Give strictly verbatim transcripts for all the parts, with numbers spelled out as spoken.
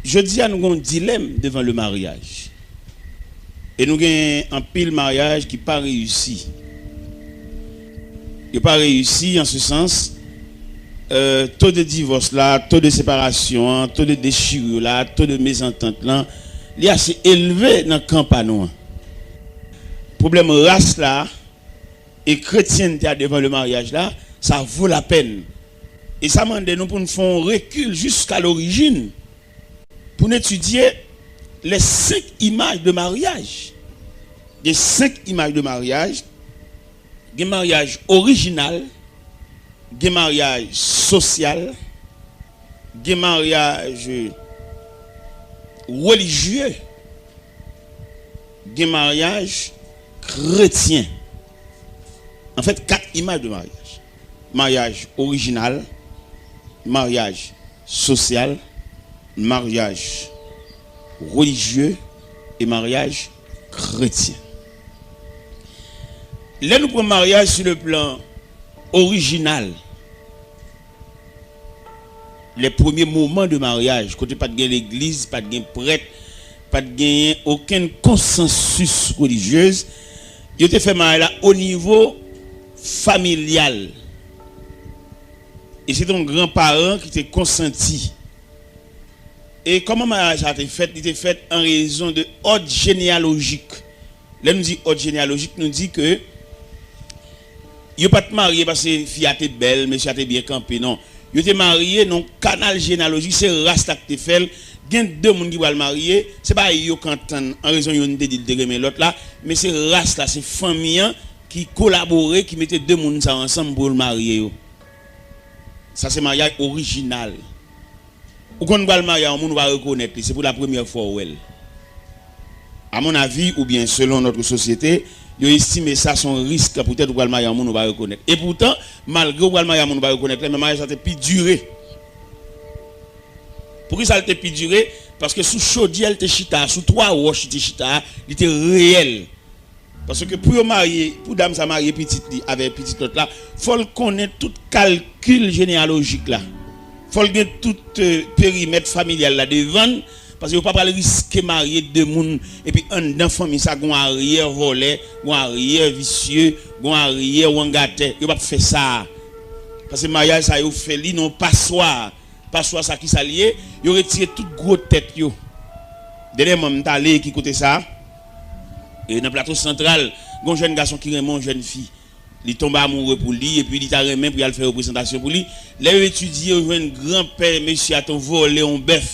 Jodi a, nou gen yon dilèm devan le maryaj. E nou gen anpil maryaj ki pa reyisi. Yo pa reyisi an se sans, euh, to de divòs la, to de separasyon an, to de dechirure la, to de mezantant lan, li ase elve nan kan pa nou an. Pwoblèm ras la e kretyente a devan le maryaj la, sa vo lapèn. E sa mande nou pou n fè yon rekil jiska lorijin pou n etidye les cinq images de mariage. Gen senk imaj de maryaj. Gen maryaj orijinal, gen maryaj sosyal, gen maryaj relijye, gen maryaj kretyen. Anfèt, kat imaj de maryaj. Maryaj orijinal, maryaj sosyal, maryaj relijye e maryaj kretyen. Lè nou pran maryaj sou le plan orijinal, les premiers moments de mariage, kote pa t gen legliz, pa t gen prèt, pa t genyen okenn konsansis relijyez, yo te fè maryaj la o nivo familyal. E se te yon granparan ki te konsanti. E kòman maryaj sa te fèt? Li te fèt an rezon de òd jeneyalojik. Lè nou di òd jeneyalojik, nou di ke yo pa t marye paske fi a te bèl, mesye a te byen kanpe, non. Yo te marye nan kanal jeneyalojik, se ras la ki te fè l. Gen de moun ki pral marye, se pa yo k antann an rezon youn te di l te renmen lòt la, men se ras la, se fanmi an ki kolabore, ki mete de moun sa yo ansanm pou yo marye yo. Sa se maryaj orijinal. Ou konn pral marye a yon moun ou pa rekonèt li, se pou la premyè fwa ou wè l. A mon avi, oubyen selon notre société, yo estime sa se yon risk poutèt ou pral marye a yon moun ou pa rekonèt. E poutan, malgre ou pral marye a yon moun ou pa rekonèt la, men maryaj sa te pi dire. Poukisa l te pi dire? Paske sou chodyè l te chita a, sou twa wòch li te chita a, li te reyèl. Paske pou yo marye, pou dam sa marye pitit li avèk pitit lòt la, fò l konnen tout kalkil jeneyalojik la. Fò l gen tout, euh, perimèt familyal la devan l, paske yo pa pral riske marye de moun, epi anndan fanmi sa, gon aryè vòlè, gon aryè visye, gon aryè wangatè. Yo p ap fè sa. Paske maryaj sa yo fè li nan paswa. Paswa sa ki sa l ye? Yo retire tout gwo tèt yo. Dènyèman, m t ale ki kote sa? E nan Plato Santral, gon jèn gason ki renmen yon jèn fi. Li tonbe amoure pou li, epi li ta renmen pou y al fè yon prezantasyon pou li. Lè yo etidye, yo jwenn granpè mesye a te vòlè yon bèf.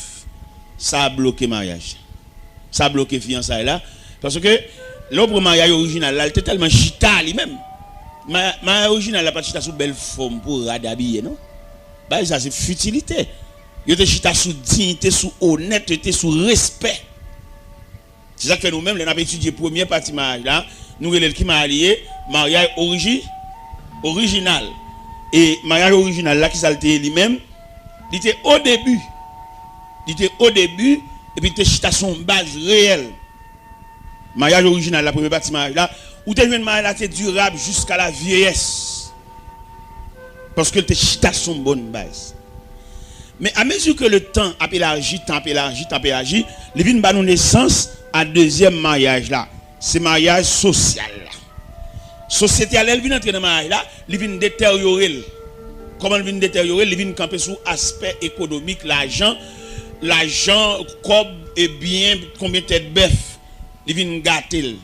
Sa bloke maryaj. Sa bloke fiyansay la. Paske lè w pran maryaj orijinal la, li te tèlman chita li menm. Ma-, maryaj orijinal la pa t chita sou bèl fòm pou rad abiye, non. Bagay sa se fitilite. Yo te chita sou diyite, sou onètete, sou respè. Se sa k fè nou menm, lè n ap etidye premyè pati maryaj la, nou rele l ki maryaj li ye? Maryaj oriji-, orijinal. E maryaj orijinal la, ki sa l te ye li menm? Li te o debi. Li te o debi, epi li te chita sou yon baz reyèl. Maryaj orijinal la, premye pati maryaj la, ou te jwenn maryaj la te dirab jiska la vyeyès. Paske l te chita sou yon bòn baz. Men amezi ke le tan ap elaji, tan ap elaji, tan ap elaji, li vin ba nou nesans a dezyèm maryaj la. Se maryaj sosyal la. Sosyete a, lè l vin antre nan maryaj la, li vin deteryore l. Kòman l vin deteryore l? Li vin kanpe sou aspè ekonomik, lajan, lajan, kòb, e byen, konbyen tèt bèf. Li vin gate l.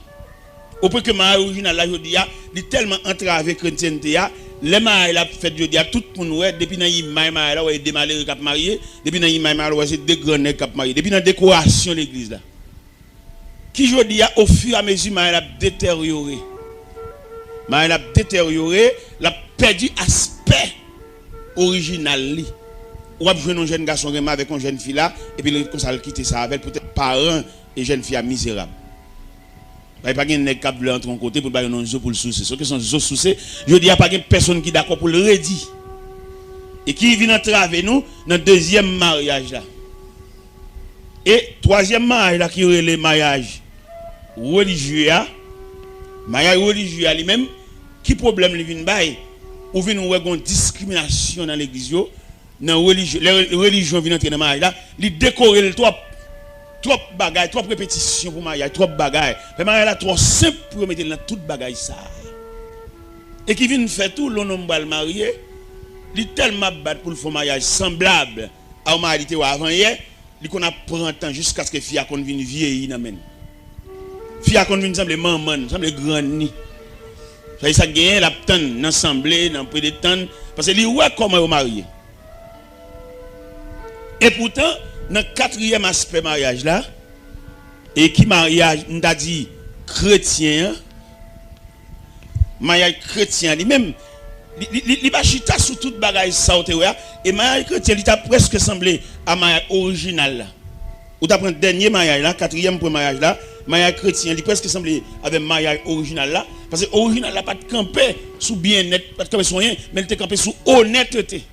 Opwen ke maryaj orijinal la jodi a, li tèlman antrave kretyente a, lè maryaj la ap fèt jodi a, tout moun wè, depi nan imaj maryaj la, w wè e de malere k ap marye, depi nan imaj maryaj la, w wè se de gran nèg k ap marye, depi nan dekorasyon legliz la. Ki jodi a, ofiramezi maryaj la ap deteryore. Maryaj la ap deteryore, l ap pèdi aspè orijinal li. Ou ap jwenn yon jèn gason renmen avèk yon jèn fi la, epi l ret konsa, l kite sa avè l, poutèt paran e jèn fi a mizerab. Bay pa gen nèg k ap vle antre yon kote pou l ba youn yon zo pou l souse. Se kesyon zo souse, jodi a pa gen pèsonn ki dakò pou l redi. E ki vin antrave nou nan dezyèm maryaj la. E twazyèm maryaj la ki yo rele maryaj relijye a, maryaj relijye a li menm, ki pwoblèm li vin bay? Ou vin wè gon diskriminasyon nan legliz yo, nan relijyon, lè relijyon vin antre nan maryaj la, li dekore l twòp. Twòp bagay, twòp repetisyon pou maryaj, twòp bagay. Fè maryaj la twò senp pou yo mete l nan tout bagay sa a. E ki vin fè tou, lè yon nonm pral marye, li tèlman ap bat pou l fè yon maryaj sanblab a yon maryaj li te wè avan yè, li konn ap pran tan jiskaske fi a konn vin vyeyi nan men l. Fi a konn vin sanble manman l, sanble grann li. Sa e sa k genyen, l ap tann nan sanble, nan pretann, paske li wè kòman yo marye. Epoutan, nan katriyèm aspè maryaj la, e ki maryaj, m ta di, kretyen an, maryaj kretyen an li menm, li, li, li, li pa chita sou tout bagay sa w te wè a, e maryaj kretyen, li ta prèske sanble a maryaj orijinal la. Ou ta pran dènye maryaj la, katriyèm pwen maryaj la, maryaj kretyen, li prèske sanble avè maryaj orijinal la, paske orijinal la pa t kanpe sou byennèt, pa t kanpe sou anyen, men li te kanpe sou onètete.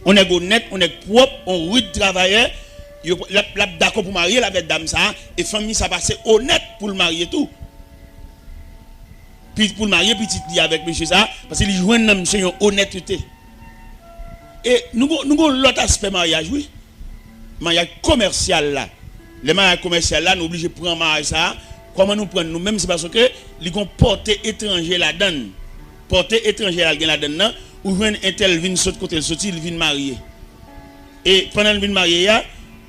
On nèg onèt, on nèg pwòp, on rid travayè, yo, l ap, l ap dakò pou marye l avèk dam sa a, e fanmi sa pase onèt pou l marye tou. Pi, pou l marye pitit li avèk mesye sa a, paske li jwenn nan misye yon onètete. E nou gon, nou gon lòt aspè maryaj, wi. Maryaj komèsyal la. Lè maryaj komèsyal la, nou oblije pran maryaj sa a. Kòman nou pran l nou menm? Se paske li gon pòte etranje ladan l. Pòte etranje a l gen ladan l nan, ou jwenn entèl vin sot kote l soti, l vin marye. E pandan l vin marye a,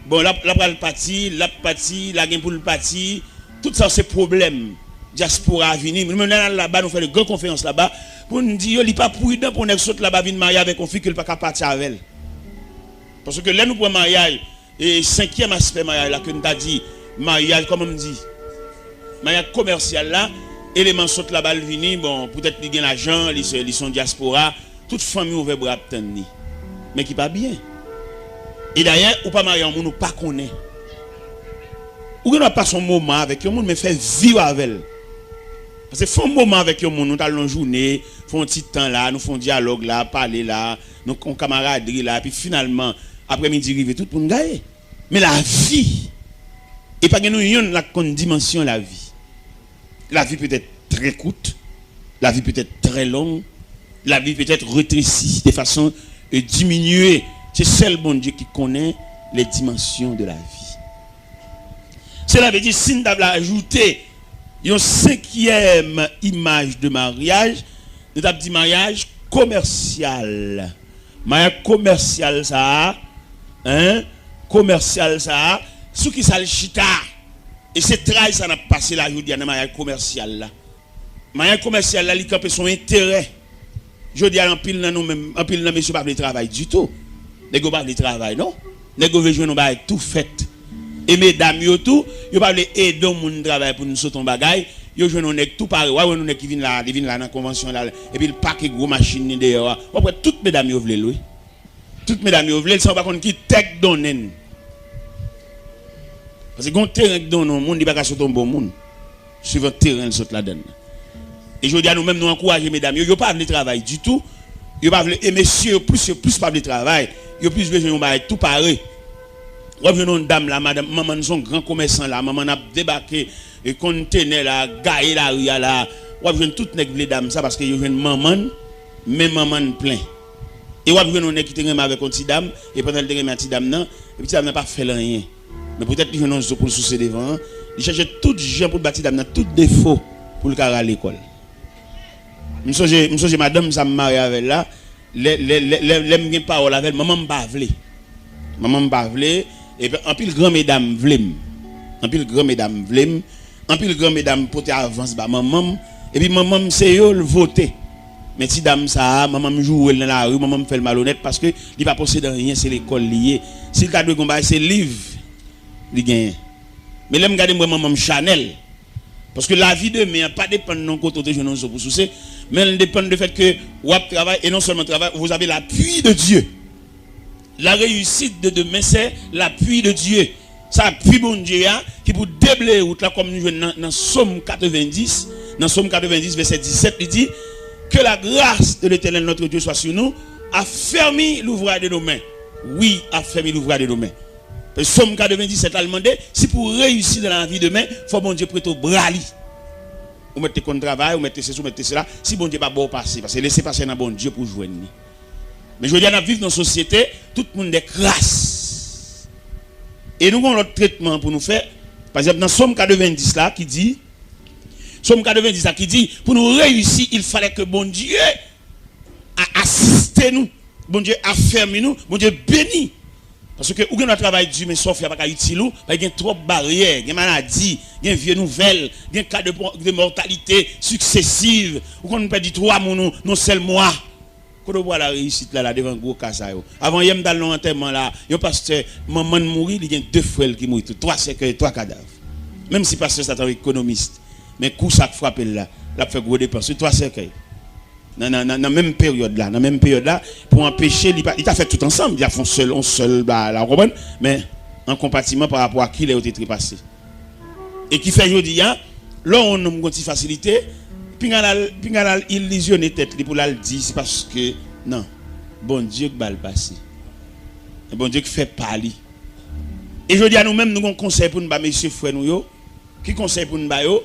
bon, l ap, l ap pral pati, l ap pati, la gen pou l pati, tout sa se pwoblèm. Dyaspora a vini. Nou menm lè n al laba, nou fè de gran konferans laba, pou n di yo, li pa pridan pou yon nèg sot laba vin marye avèk yon fi ke l pa ka pati avè l. Paske lè nou pran maryaj, e senkyèm aspè maryaj la ke m ta di, maryaj, kòman m di, maryaj komèsyal la, eleman sot laba l vini, bon, poutèt li gen lajan, li se, li se yon dyaspora, tout fanmi ouvè bra ap tann li. Men ki pa byen. E dayè, ou pa marye a yon moun ou pa konnen. Ou gen dwa pase yon moman avèk yon moun, men fè vi w avè l. Paske fè yon moman avèk yon moun, nou t al nan jounen, fè yon ti tan la, nou fè yon dyalòg la, pale la, nou, yon kamaradri la, epi finalman, aprèmidi rive, tout moun gaye. Men lavi, e pa gen nou yonn la k konn dimansyon lavi. La vie peut être très courte, la vie peut être très longue, la vie peut être rétrécie de façon euh, diminuée. Se sèl Bondye ki konnen les dimensions de la vie. Cela veut dire, si n ta vle ajoute yon senkyèm imaj de maryaj, nou t ap di maryaj komèsyal. Maryaj komèsyal sa a, hein, komèsyal sa a, sou ki sa l chita? E se tray sa n ap pase la jodi a nan maryaj komèsyal la. Maryaj komèsyal la, li kanpe sou enterè. Jodi a, anpil nan nou menm, anpil nan mesye pa vle travay ditou. Nèg yo pa vle travay, non. Nèg yo vle jwenn yon bagay tou fèt. E medam yo tou, yo pa vle ede yon moun travay pou n sot yon bagay. Yo jwenn yon nèg tou pare. W a jwenn yon nèg ki vin la, li vin la nan konvansyon la, epi l pake gwo machin li deyò a. W ap wè tout medam yo vle l, wi. Tout medam yo vle l, san yo pa konn ki tè k donnen l. Paske gen yon teren k donnen yon moun, li pa ka sot yon bon moun. Swivan teren l sot ladan l. E jodi a, nou menm, nou ankouraje medam yo, yo pa vle travay ditou. Yo pa vle, e mesye yo plis, yo plis pa vle travay. Yo plis bezwen yon bagay tou pare. W ap jwenn yon dam la, madanm, manman n se yon gran komèsan la, manman n ap debake, e kontenè la, gaye lari a la. W ap jwenn tout nèg vle dam sa paske yo jwenn manman n, men manman n plen. E w ap jwenn yon nèg ki te renmen avèk yon ti dam, e pandan l te renmen ak ti dam nan, epi ti dam nan pa fè l anyen. Men poutèt li jwenn yon zo pou l souse devan an, li chèche tout jan pou l ba ti dam nan tout defo pou l ka rale kò l. M sonje, m sonje madanm sa m marye avè l la, lè, lè, lè, lè, lè m gen pawòl avè l, manman m pa vle. Manman m pa vle, epi anpil gran medam vle m. Anpil gran medam vle m. Anpil gran medam pote avans ba manman m, epi manman m se yo l vote. Men ti dam sa a, manman m joure l nan lari, manman m fè l malonèt paske li pa posede anyen, se lekòl li ye. Si l ta dwe gen yon bagay, se liv li genyen. Men lè m gade, m wè manman m chanèl. Paske lavi demen an pa depann nan kote w te jwenn yon zo pou souse, men l depann de fèt ke w ap travay, e non sèlman travay, vous avez l'appui de Dieu. La réussite de demain, c'est l'appui de Dieu. Sa apui Bondye a ki pou debleye wout la, kòm nou jwenn nan, nan Sòm katrevendis, nan Sòm katrevendis, vèsè disèt, li di, Que la grâce de l'Éternel notre Dieu soit sur nous, affermis l'ouvrage de nos mains. Wi, affermis l'ouvrage de nos mains. Sòm katrevendisèt la, l mande, si pou w reyisi nan lavi demen, fò Bondye prete w bra li. Ou mèt te konn travay, ou mèt te sesi, ou mèt te sela, si Bondye pa ba w pase, paske lese pase nan Bondye pou w jwenn li. Men jodi a n ap viv nan sosyete, tout moun de kras. E nou gen yon lòt tretman pou nou fè. Pa egzanp, nan Sòm katrevendis la ki di, Sòm katrevendis la ki di, pou nou reyisi, il fallait que Bondye a asiste nou, Bondye afèmi nou, Bondye beni. Paske ou gen dwa travay di, men sa w fè a pa ka itil ou, paske gen twòp baryè, gen maladi, gen vye nouvèl, gen ka de, de mòtalite siksesiv. Ou konn pèdi twa moun ou nan sèl mwa. Kote w pral la reyisit la, la devan gwo ka sa yo? Avan yè m t al nan yon antèman la, yon pastè, manman l mouri, li gen de frè l ki mouri tou. Twa sèkèy, twa kadav. Menm si pastè sa t yon ekonomis, men kou sa k frape l la, l ap fè gwo depans. Wi, twa sèkèy. Nan, nan, nan, nan menm peryòd la, nan menm peryòd la, pou anpeche li pa, li ta fè tout ansanm, li ta fè yon sèl, yon sèl ba la, w konprann? Men, an konpatiman pa rapò a kilè yo te trepase. E ki fè jodi a, lè yon nonm gon ti fasilite, pinga l al, pinga l al ilizyone tèt li pou l al di se paske, non, Bondye k ba l pase. E Bondye k fè pa li. E jodi a nou menm nou gon konsèy pou n ba mesye frè nou yo. Ki konsèy pou n ba yo?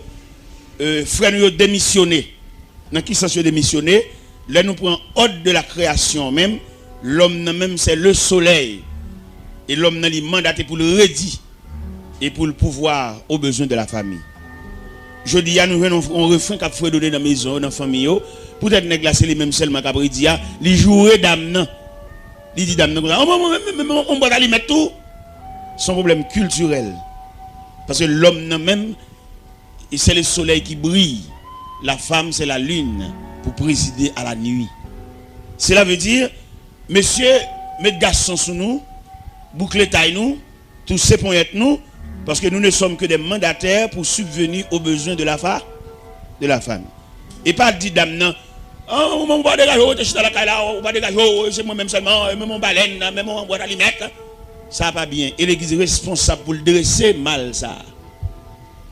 E, frè nou yo demisyone. Nan ki sans yo demisyone? Lè nou pran òd de la kreyasyon menm, lòm nan menm se le solèy. E lòm nan li mandate pou l redi e pou l pouvwa o bezwen de la fami. Jodi a nou jwenn yon, yon refren k ap fredone nan mezon yo, nan fanmi yo. Poutèt nèg la se li menm sèlman k ap redi a, li joure dam nan. Li di dam nan konsa, "Oh, mwen, mwen, mwen, mwen, mwen, mwen bwat alimèt tou." Se yon pwoblèm kiltirèl. Paske lòm nan menm, e c'est le soleil qui brille, la femme c'est la lune pour présider à la nuit. Cela veut dire, mesye, met gason sou nou, boukle tay nou, touse ponyèt nou, paske nou ne sommes que des mandataires pour subvenir aux besoins de la fa, de la famille. E pa di dam nan, "Ah, ou pa degaje w, rete chita lakay la, ou pa degaje w, se mwen menm sèlman, menm yon balèn, menm yon bwat alimèt." Sa pa byen. E legliz responsab pou l drese mal sa.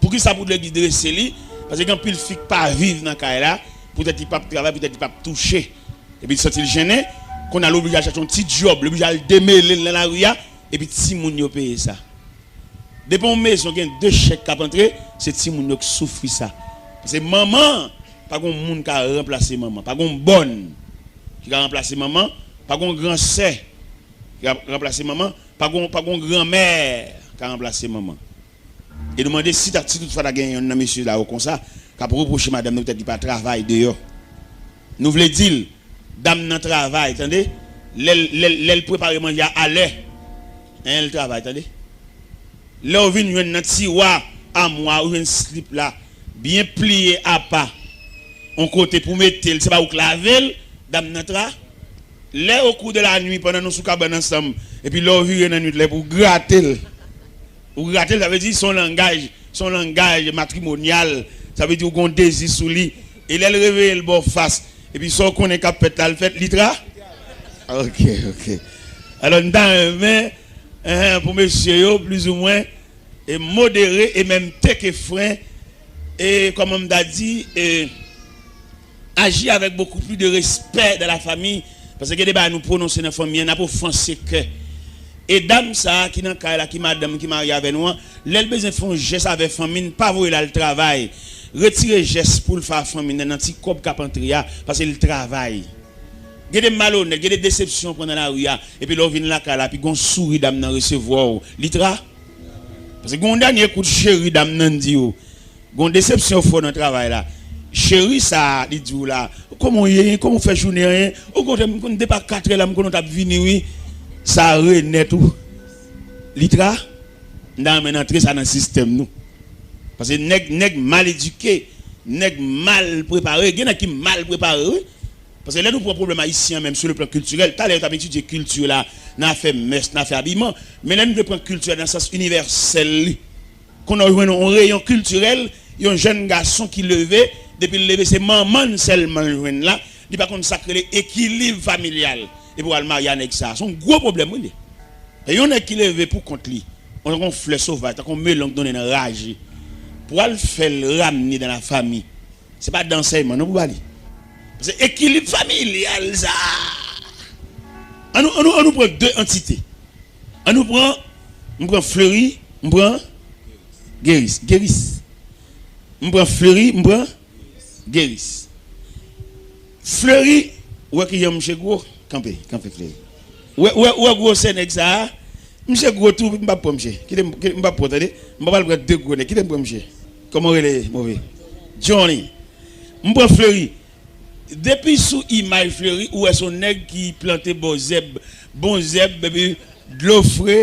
Poukisa pou legliz drese li? Paske gen anpil fi k pa viv nan kay la, poutèt li p ap travay, poutèt li p ap touche. Epi li santi l jennen, kounye a l oblije al chache yon ti djòb, l oblije al demele l nan lari a, epi timoun yo peye sa. Depi yon mezon gen de chèk k ap antre, se timoun yo k soufri sa. Paske manman, pa gen moun ka ranplase manman. Pa gen bòn ki ka ranplase manman. Pa gen gran sè ki ka ranplase manman. Pa gen, pa gen granmè ka ranplase manman. E nou mande si ta, si toutfwa ta gen yonn nan mesye la yo konsa, k ap repwoche madanm nan poutèt li pa travay deyò. Nou vle di l, dam nan travay, tande. Lè l, lè l, lè l prepare manje a alè, en, l travay, tande. Lè w vin jwenn nan tiwa amwa, ou jwenn slip la, byen pliye apa, yon kote pou mete l, se pa ou k lave l, dam nan tra. Lè o kou de la nwi, pandan nou sou kabann ansanm, epi lè w vire nan nwit la, epi w grate l, ou grate l, sa vle di se yon langaj, se yon langaj matrimonyal, sa vle di ou gen yon dezi sou li, e lè l reveye l ba w fas, epi sa w konnen k ap fèt la, l fèt, li tra. Ok, ok. Alò, m ta renmen, eh, pou mesye yo, plizoumwen, e modere e menm teke fren, e kòman m ta di, e aji avèk bokou plis de respè dans la famille, paske gen de bagay nou pwononse nan fanmi an, n ap ofanse kè. E dam sa a ki nan kay la, ki madanm, ki marye avè nou an, lè l bezwen fè yon jès avè fanmi n, pa voye l al travay. Retire jès pou l fè a fanmi n nan, nan ti kòb k ap antre a, paske l travay. Gen de malonèt, gen de desepsyon w pran nan lari a, epi lè w vin lakay la, epi gen yon souri dam nan resevwa w, li tra. Paske gen yon dènye kout cheri dam nan di w. Gen yon desepsyon w fè w nan travay la. Cheri sa a, li di w la, kòman w ye, kòman w fè jounen an, okontrè, m konn depi a katrè la, m konnen w t ap vini, wi. Sa renèt ou. Li tra, m ta renmen n antre sa nan sistèm nou. Paske nèg, nèg mal edike, nèg mal prepare. Gen nèg ki mal prepare, wi. Paske lè nou pran pwoblèm ayisyen an menm sou le plan kiltirèl, talè yo t ap etidye kilti la, nan afè mès, nan afè abiman, men lè nou vle pran kilti a nan sans inivèsèl li, kounye a w jwenn yon reyon kiltirèl, yon jèn gason ki leve, depi l leve se manman l sèlman l jwenn la, li pa konn sa k rele ekilib familyal, epi w al marye a nèg sa a, se yon gwo pwoblèm wi li ye. E yon nèg ki leve pou kont li, yon tankou yon flè sovaj, tankou yon melon k donnen nan raje, pou w al fè l ramne dans la famille, se pa de ansèyman non pou ba li. Paske ekilib familyal sa. An nou, an nou, an nou pran de antite. An nou pran, m pran Fleury, m pran Geris. Geris. M pran Fleury, m pran Geris. Fleury, ou wè kijan mouche gwo. Kanpe, kanpe, Fleri. Ou wè, ou wè, ou wè gwosè nèg sa a? Misye gwo tou, m p ap pran misye. Kite m, kite m p ap pran, tande. M pa pral pran de gwo nèg. Kite m pran misye. Kòman w rele, move? Johnny. M pran Fleri. Depi sou imaj Fleri, ou wè se yon nèg ki plante bon zèb, bon zèb, epi dlo fre,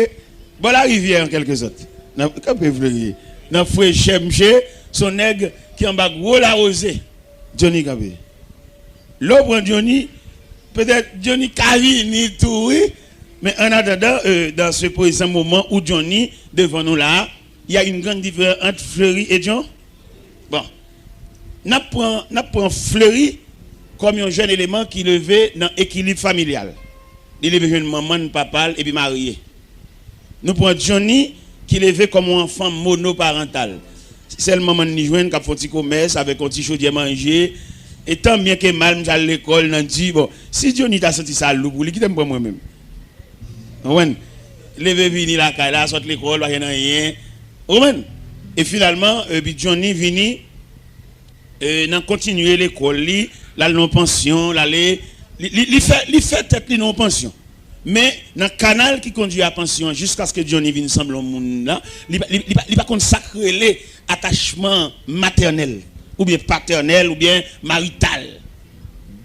bò larivyè an kèlke sòt. Nan, kanpe Fleri. Nan frechè misye, se yon nèg ki anba gwo lawoze. Johnny kanpe. Lè w pran Johnny, petèt Johnny ka vini tou, wi. Men an atandan, euh, dans ce présent moment où Johnny devan nou la, il y a une grande différence entre Fleri et John. Bon. N ap pran, n ap pran Fleri kòm yon jèn eleman ki leve nan ekilib familyal. Li leve jwenn manman l, papa l, epi marye. Nou pran Johnny ki leve kòm yon anfan monoparantal. Sèl manman l li jwenn k ap fè yon ti komès avèk yon ti chodyè manje. E tan byen ke mal, misye al lekòl nan di, bon, si Johnny ta santi sa lou pou li, kite m pran mwen menm. Ou konprann? Leve vini lakay la, sot lekòl, pa gen anyen. Ou konprann? E finalman, epi Johnny vini, e, nan kontinye lekòl li, l al nan pansyon, l ale, li, li, li fè, li fè tèt li nan pansyon. Men, nan kanal ki kondui a pansyon an, jiskaske Johnny vin sanble yon moun la, li, pa- li, li, pa- li pa konn sa k rele atachman matènèl, oubyen patènèl, oubyen marital.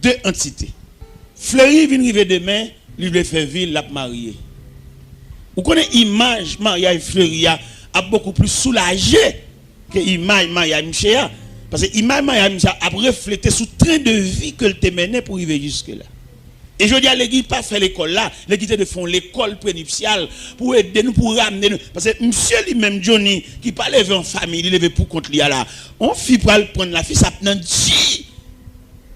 De antite. Fleri vin rive demen, li vle fè vi l, l ap marye. Ou konnen imaj maryaj Fleri a ap bokou plis soulaje ke imaj maryaj misye a. Paske imaj maryaj misye a ap reflete sou tren de vi ke l te mennen pou rive jiske la. E jodi a, legliz pa fè lekòl la, legliz te dwe fè yon lekòl prenipsyal pou ede nou, pou ramne nou. Paske misye li menm, Johnny, ki pa leve an fanmi, li leve pou kont li a la. On fi pral pran lafi, sa ap nan di.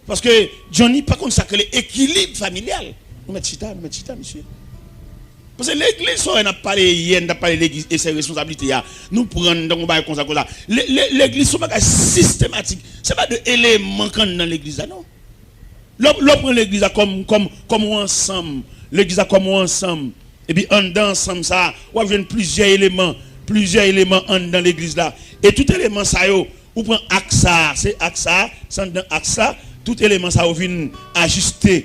Paske Johnny pa konn sa k rele ekilib familyal. Nou mèt chita, nou mèt chita, mesye. Paske legliz, sa w wè n ap pale yè, n t ap pale legliz e se responsablite a. Nou pran n tankou bagay konsa, konsa. Le- le- Legliz se yon bagay sistematik. Se pa de eleman k anndan legliz la, non. Lè w- lè w pran legliz la kòm, kòm, kòm yon ansanm, legliz la kòm yon ansanm, epi anndan ansanm sa a, w ap jwenn plizyè eleman, plizyè eleman anndan legliz la. E tout eleman sa yo, ou pran aks sa a, se aks sa a, se anndan aks la, tout eleman sa yo vin ajiste.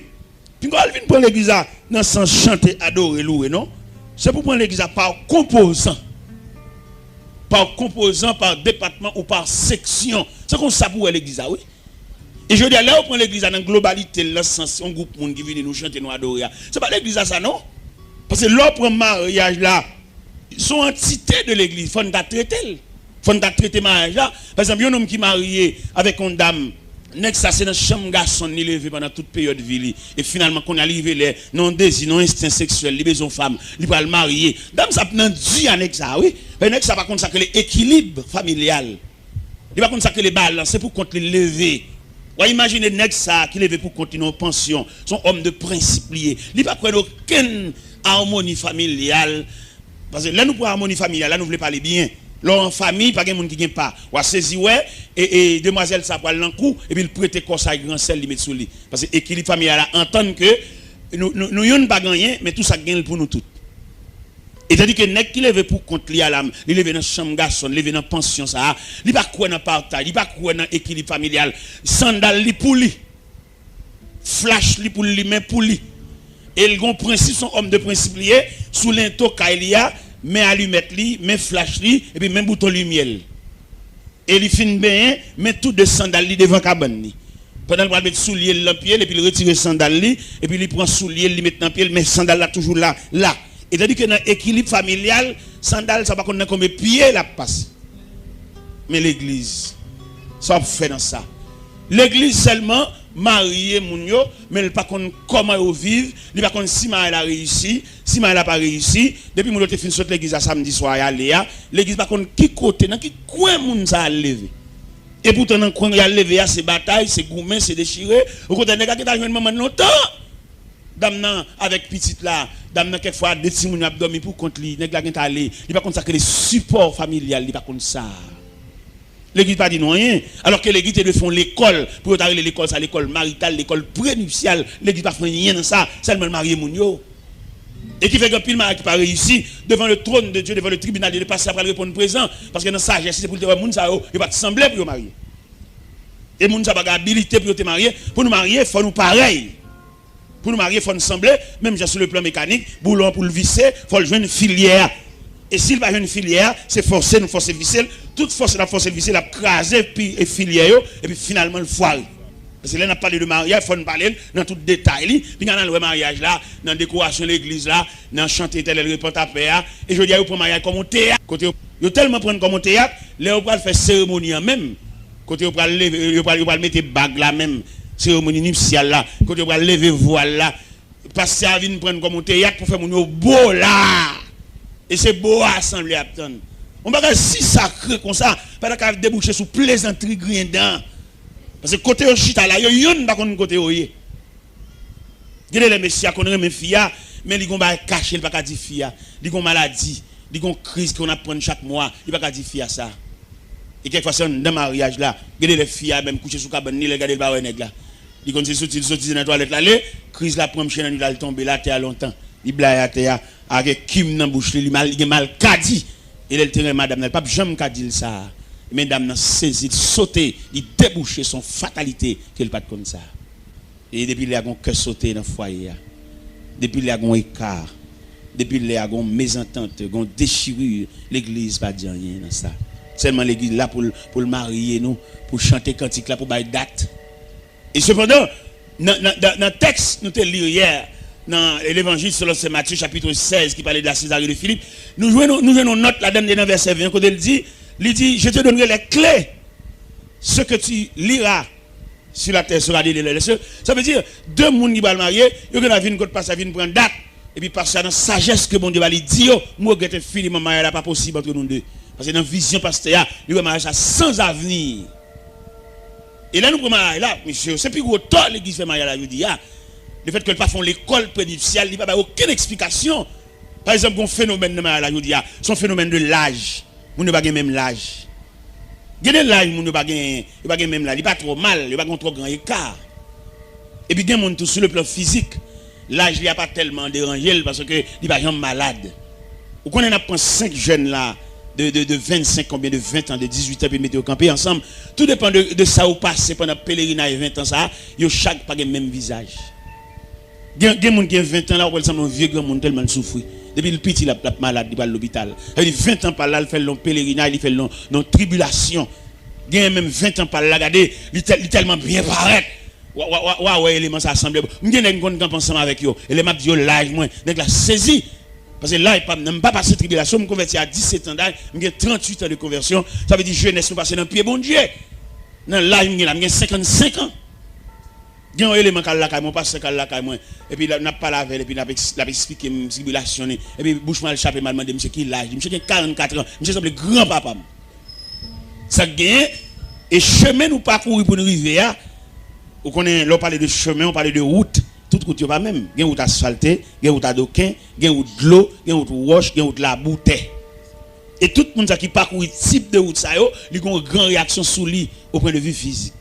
Pinga w al vin pran legliz la nan sans chante, adore, louwe, non. Se pou pran legliz la pa konpozan. Pa konpozan, pa depatman ou pa seksyon. Se konsa pou w wè legliz la, wi. E jodi a, lè w pran legliz la nan globalite l, nan sans yon gwoup moun ki vini, nou chante, nou adore a, se pa legliz la sa, non. Paske lè w pran maryaj la, se yon antite de legliz, fò n ta trete l. Fò n ta trete maryaj la. Pa egzanp, yon nonm ki marye avèk yon dam, nèg sa se nan chanm gason l li leve pandan tout peryòd vi li. E finalman, kounye a li rive lè, nan yon dezi, nan yon ensten seksyèl, li bezwen yon fanm, li pral marye. Dam sa ap nan di a nèg sa, wi. Men nèg sa pa konn sa k rele ekilib familyal. Li pa konn sa k rele balans, se pou kont li l leve. W a imajine nèg sa a ki leve pou kont li nan yon pansyon, se yon òm de prensip li ye. Li pa kwè nan okenn amoni familyal. Paske lè nou pran amoni familyal la, nou vle pale byen. Lè w an fanmi, pa gen moun ki gen pa. W a sezi wè, e, e demwazèl sa pral nan kou, epi l prete kò sa a gran sè l, li met sou li. Paske ekilib familyal la antann ke nou, nou, nou youn pa gen anyen, men tou sa k gen l pou nou tout. E tandike nèg ki leve pou kont li a la, li leve nan chanm gason, li leve nan pansyon sa a, li pa kwè nan pataj, li pa kwè nan ekilib familyal. Sandal li pou li. Flach li pou l limen pou li. E l gon prensip, se yon òm de prensip li ye, sou lento kay li a, men alimèt li, men flach li, epi men bouton limyè l. E li fin benyen, men tou de sandal li devan kabann li. Pandan l pral met soulye l nan pye l, epi l retire sandal li, epi li pran soulye l, li met nan pye l, men sandal la toujou la, la. E tandike nan ekilib familyal, sandal sa pa konn nan konbyen pye l ap pase. Men legliz, sa w ap fè nan sa? Legliz sèlman marye moun yo, men l pa konn kòman yo viv, li pa konn si maryaj la reyisi, si maryaj la pa reyisi. Depi moun yo te fin sot legliz la samdi swa y ale a, legliz pa konn ki kote, nan ki kwen moun sa al leve. E poutan nan kwen y al leve a, se batay, se goumen, se dechire. Okontrè, nèg la gentan jwenn manman l lontan. Dam nan avèk pitit la, dam nan kèk fwa de timoun yo ap dòmi pou kont li, nèg la gentan ale, li pa konn sa k rele sipò familyal, li pa konn sa. Legliz pa di nou anyen, alòske legliz te dwe fè yon lekòl, pou yo ta rele lekòl sa lekòl marital, lekòl prenipsyal, legliz pa fè anyen nan sa, sèlman l marye moun yo. E ki fè gen anpil maryaj ki pa reyisi, devan le trône de Dieu, devan le tribunal de Dieu, pastè a pral reponn prezan, paske nan sajès li se pou l te wè moun sa yo, yo pa t sanble pou yo marye. E moun sa pa gen abilite pou yo te marye, pou nou marye, fò nou parèy. Pou nou marye, fò n sanble, menm jan sou le plan mekanik, boulon pou l vise, fò l jwenn filyè a. E si l pa jwenn filyè a, se fòse nou fòse vise l. Tout fòse n ap fòse l vise, l ap kraze pi, e filyè yo, epi finalman l fware. Paske lè n ap pale de maryaj, fò n pale l nan tout detay li. Pinga n al wè maryaj la, nan dekorasyon legliz la, nan chante Etènèl repann ta pè a. E jodi a, yo pran maryaj kòm yon teyat. Kote yo, yo tèlman pran l kòm yon teyat, lè yo pral fè seremoni an menm, kote yo pral leve, yo pral, yo pral mete bag la menm, seremoni nipsyal la, kote yo pral leve vwal la, pastè a vin pran l kòm yon teyat pou fè moun yo bo la. E se bo a asanble ap tann. Yon bagay si sakre konsa, pa ta ka debouche sou plezantri griyen dan. Paske kote yo chita la, yo yonn pa konn kote yo ye. Gen de lè mesye a konn renmen fi a, men li gon bagay kache, li pa ka di fi a. Li gon maladi, li gon kriz ki konn ap pran l chak mwa, li pa ka di fi a sa. E kèk fwa se anndan maryaj la. Gen de lè fi a menm kouche sou kabann li, lè l gade l pa wè nèg la. Li konn se soti, l soti nan twalèt l ale, kriz la pran mouche nan nwit la, l tonbe l atè a lontan. Li blayi atè a, avèk kim nan bouch li, li mal, li gen malkadi. E lè l te renmen madanm nan, li p ap janm ka di l sa. Men dam nan sezi, li sote, li debouche, se yon fatalite ke l pa t konn sa. E depi lè a gon kè sote nan fwaye a. Depi lè a gon eka. Depi lè a gon mezantant, gon dechiri, legliz pa di anyen nan sa. Sèlman legliz la pou l, pou l marye nou, pou chante kantik la, pou bay dat. E sepandan, nan, nan, nan, nan tèks nou te li yè, nan Levanjil selon Sen Matye, chapit sèz, ki pale de la Sezare de Filip, nou jwenn, nou jwenn yon nòt ladan, nan vèsè ven, kote l di, li di, Je te donnerai les clés. Ce que tu liras sur la terre sera lié dans les cieux. Sa vle di, de moun ki pral marye, yo gen dwa vin kot pastè a vin pran dat. Epi pastè a nan sajès ke Bondye ba li di yo, m regrèt enfiniman, maryaj la pa posib antre nou de. Paske nan vizyon pastè a, li wè maryaj la san avni. E lè nou pran maryaj la, mesye, se pi gwo tò legliz fè maryaj la jodi a. Lefètke l pa fè yon lekòl prenipsyal, li pa bay okenn eksplikasyon. Pa egzanp, gon fenomèn nan maryaj la jodi a, se yon fenomèn de laj. Moun yo pa gen menm laj. Gen de laj moun yo pa gen, yo pa gen menm laj. Li pa twò mal, yo pa gen twò gran eka. Epi gen moun tou, sou le plan fizik, laj li a pa tèlman deranje l paske li pa janm malad. Ou konnen n ap pran senk jèn la de, de, de vennsenk, konbyen de ven an, de dizuit an, epi mete yo kanpe ansanm. Tou depan de, de sa yo pase pandan pelerinaj ven an sa a, yo chak pa gen menm vizaj. Gen, gen moun gen ven an la, ou wè l sanble yon vye granmoun tèlman l soufri. Depi l piti, l ap, l ap malad, li pral lopital. Sa vle di ven an pa l la, l fè l nan yon pelerinaj, li fè l nan, nan yon tribilasyon. Gen menm ven an pa l la, gade, li tèl, li tèlman byen parèt. Wa, wa, wa, wa wè eleman sa sanble. M gen nèg m konn kanpe ansanm avèk yo. E lè m ap di yo laj mwen, nèg la sezi. Paske laj pa m nan, m pa pase tribilasyon, m konvèti a disèt an daj, m gen tranntuit an de konvèsyon. Sa vle di jenès nou pase nan pye Bondye. Nan laj m gen la, m gen senkannsenk an. Gen yon eleman k al lakay mwen, yon pastè k al lakay mwen, epi l ap, n ap pale avè l, epi l ap eks-, l ap eksplike m tribilasyon li, epi bouch mwen al chape m al mande misye ki laj li. Misye gen karannkat an, misye sanble granpapa m. Sa k genyen, e chemen nou pakouri pou n rive a, ou konnen, lè w pale de chemen, w pale de wout, tout wout yo pa menm. Gen wout asfalte, gen wout adoken, gen wout dlo, gen wout wòch, gen wout labou, tè. E tout moun sa ki pakouri tip de wout sa yo, li gen yon gran reyaksyon sou li, o pwen de vi fizik.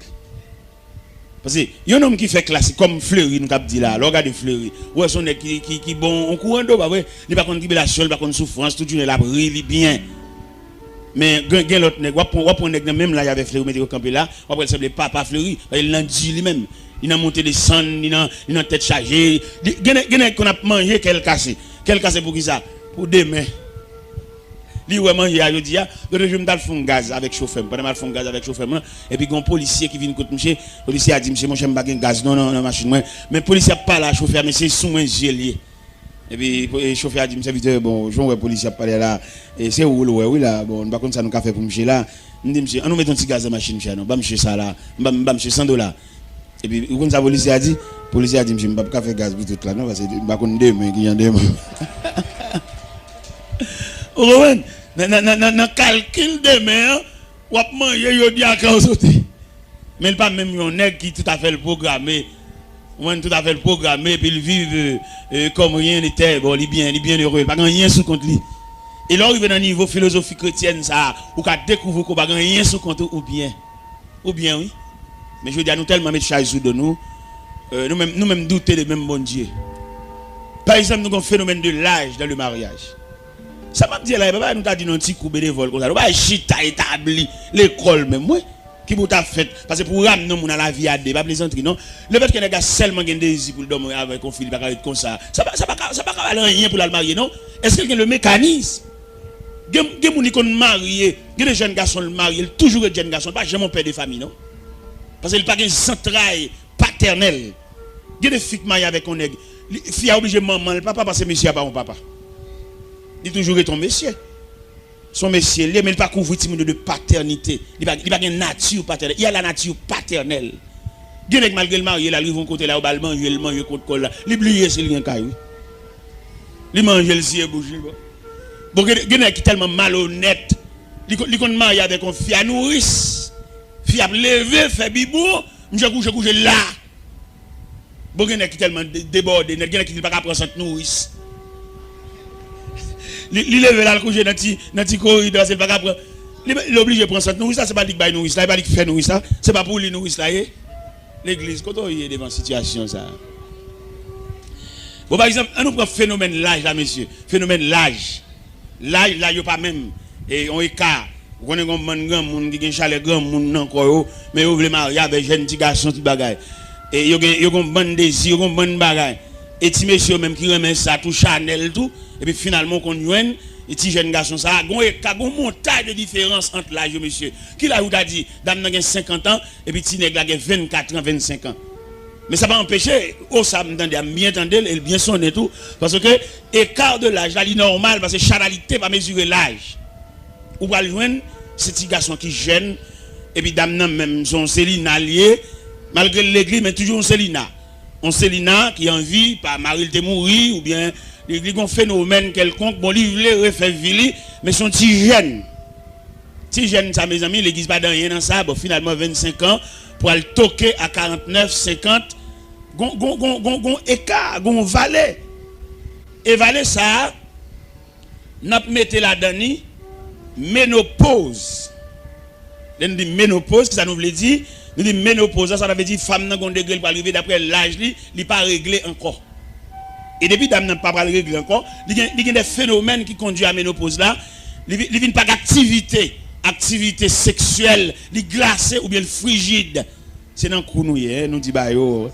Paske yon nonm ki fè klasik, kòm Fleury, nou k ap di la, lè w gade Fleury, ou wè se yon nèg ki, ki, ki bon yon kou an do, pa vre? Li pa konn tribilasyon, li pa konn soufrans, tout jounen l ap ri, li byen. Men gen, gen lòt nèg, w ap pran, w ap pran nèg nan menm laj avèk Fleury, mete yo kanpe la, w ap wè l sanble papa Fleury, paske li nan di li menm. Li nan monte desann, li nan, li nan tèt chaje. Li, gen nèg, gen nèg konn ap manje kè l kase. Kè l kase poukisa? Pou demen. Li wè manje a jodi a. Lòt jou m t al fè yon gaz avèk chofè m. Pandan m al fè yon gaz avèk chofè m lan, epi gen yon polisye ki vin kot misye. Polisye a di misye, monchè, m pa gen gaz non, nan, nan machin mwen. Men polisye ap pale a chofè a, men se sou mwen zye l ye. Epi po-, e chofè a di m, sèvitè, bon, jan w wè polisye ap pale a la, e se ou l wè wi la, bon, nou pa konn sa nou ka fè pou misye la. M di misye, ann nou met yon ti gaz nan machin misye a non, ban misye sa la, m ba, m ba misye san dola. Epi, ou konn sa polisye a di? Polisye a di, mesye, m p ap ka fè gaz pou tout la non, paske m pa konn demen, kijan demen. Ou konprann? Nan, nan, nan, nan, nan kalkil demen an, w ap manje jodi a kan w soti. Men l pa menm yon nèg ki toutafè l pwograme. Ou konprann? Toutafè l pwograme, epi l viv, e, e, comme rien n'était. Bon, li byen, li byen ere, li pa gen anyen sou kont li. E lè w rive nan nivo filozofi kretyèn sa a, ou ka dekouvri ke w pa gen anyen sou kont ou, ou byen. Ou byen, wi. Men jodi a, nou tèlman met chay sou do nou, e, nou menm, nou menm doute de menm Bondye. Pa egzanp, nou gen yon fenomèn de laj dans le mariage. Sa m ap di a la, e pa bagay nou ta di nan yon ti kou benevòl konsa, non, bagay chita, etabli, lekòl menm, wi. Ki pou ta fèt? Paske pou w ramne yon moun a lavi a de, pa plezantri non. Lefètke nèg la sèlman gen dezi pou l dòmi avèk yon fi, li pa ka ret konsa. Sa pa, sa pa ka, sa pa ka ba l anyen pou l al marye non. Èske l gen le mécanisme? Gen, gen moun li konn marye, gen de jèn gason l marye, l toujou ret jèn gason, l pa janm yon pè de fami non. Paske l pa gen zantray patènèl. Gen de fi k marye avèk yon nèg, li, fi a oblije manman l papa paske mesye a pa yon papa. Li toujou ret yon mesye. Se yon mesye l ye, men li pa kouvri timoun yo de patènite. Li pa, li pa gen nati patènèl. Il a la nature paternelle. Gen nèg malgre l marye la, l rive yon kote la, yo ba l manje, l manje kont kò l la. Li bliye si l gen kay, wi. Li manje, l siye bouch li, bon. Bon, gen, gen nèg ki tèlman malonèt, li, ko- li konn marye avèk yon fi a nouris. Fi ap leve, fè bibwon, misye kouche, kouche la. Bon, gen nèg ki tèlman de- debòde nèt, gen nèg ki di l pa ka pran sant nouris. Li, li leve l al kouche nan ti, nan ti koridò, se l pa ka pran. Li, li oblije pran sant nouris la, se pa li k bay nouris la, e pa li k fè nouris la, se pa pou li nouris la ye. Legliz, kote w ye devan sitiyasyon sa a? Bon, pa egzanp, ann nou pran fenomèn laj la, mesye. Fenomèn laj. Laj, laj yo pa menm. E, yon eka. Ou konnen gen yon bann granmoun ki gen chalè granmoun nan kò yo, men yo vle marye avèk jèn ti gason, tout bagay. E yo gen, yo gen yon bann dezi, yo gen yon bann bagay. E ti mesye yo menm ki renmen sa tou, chanèl tou, epi finalman w konn jwenn e ti jèn gason sa a, gen yon eka, gen yon montay de diferans ant laj yo, mesye. Ki laj ou ta di, dam nan gen senkant an, epi ti nèg la gen vennkat an, vennsenk an? Men sa pa anpeche, o sa m tande a, m byen tande l, e l byen sonnen tou, paske eka de laj la, li nòmal, paske chanalite pa mezire laj. Ou pral jwenn, se ti gason ki jèn, epi dam nan menm, se yon Selina l ye, malgre l legliz, men toujou yon Selina. Yon Selina ki anvi, pa mari l te mouri, oubyen li, li gen yon fenomèn kèlkonk, bon, li vle refè vi li, men se yon ti jèn. Ti jèn sa, mezanmi, legliz pa dan anyen nan sa. Bon, finalman, vennsenk an, pral toke a karantnèf, senkant. Gon, gon, gon, gon, gon eka, gon vale. E vale sa a, n ap mete ladan li menopoz. Lè n di menopoz, kisa nou vle di? Nou di menopoz la, sa vle di fanm nan gon degre l pral rive, daprè laj li, li pa regle ankò. E depi dam nan pa pral regle ankò, li gen, li gen de fenomèn ki kondui a menopoz la, li, vi- li vin pa gen aktivite, aktivite seksyèl, li glase oubyen l frijid. Se nan kou nou ye, nou di ba yo,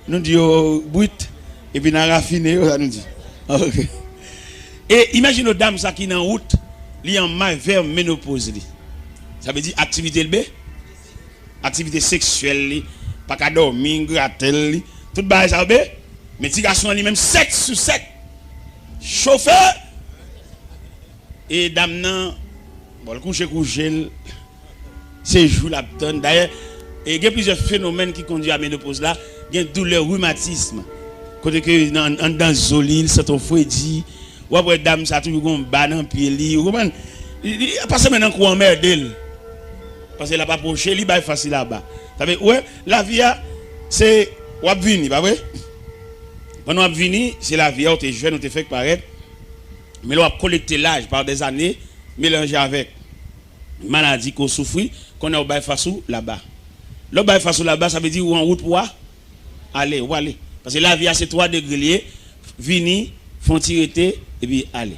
nou di yo brit, epi n a rafine yo, sa nou di. Ok. E imajine w dam sa ki nan wout, li an may vè menopoz li. Sa vle di aktivite l be, aktivite seksyèl li, pa ka dòmi, gratèl li, tout bagay sa yo be, men ti gason an li menm sèt sou sèt. Chofe! E dam nan, bon, l kouche kouche l, se jou l ap tann. Dayè, e gen plizyè fenomèn ki kondui a menopoz la, gen doulè rimatism, kote ke nan, anndan zo li, l santi yon fredi, w ap wè dam sa toujou gen yon ba nan pye li, ou konprann? Li, li, pase men nan kou anmède l. Paske l ap apwoche, li bay fas li laba. Sa vle, ou wè, lavi a, se, w ap vini, pa vre? Pandan w ap vini, se lavi a, ou te jèn, ou te fèk parèt. Men lè w ap kolekte laj pa dèzane, melanje avèk maladi ke w soufri, kounye a w bay fas ou laba. Lè w bay fas ou laba, sa vle di ou an wout pou w a- ale, ou ale. Paske lavi a se twa degre li ye, vini, fè yon ti rete, epi ale.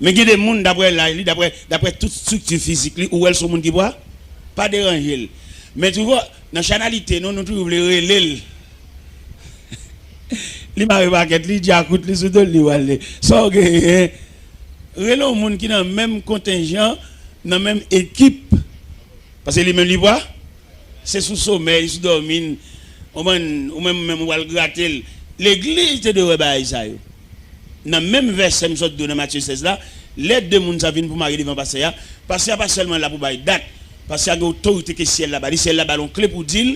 Men gen de moun, daprè laj li, daprè, daprè tout estrikti fizik li, ou wè l se yon moun ki pa, pa deranje l. Men toujou, nan chanalite nou, nou toujou vle rele l. Li mare pakèt li, djakout li sou do l, li prale. Sa w genyen? Rele yon moun ki nan menm kontenjan, nan menm ekip. Paske li menm li pa, se sou somèy, sou dòmi, ou menm, ou menm, menm ou al grate l. Legliz te dwe wè bagay sa yo. Nan menm vèsè m sot di w nan Matye sèz la, lè de moun sa vin pou marye devan pastè a, pastè a pa sèlman la pou bay dat, pastè a gen otorite ke syèl la ba li, syèl la ba l yon kle pou di l,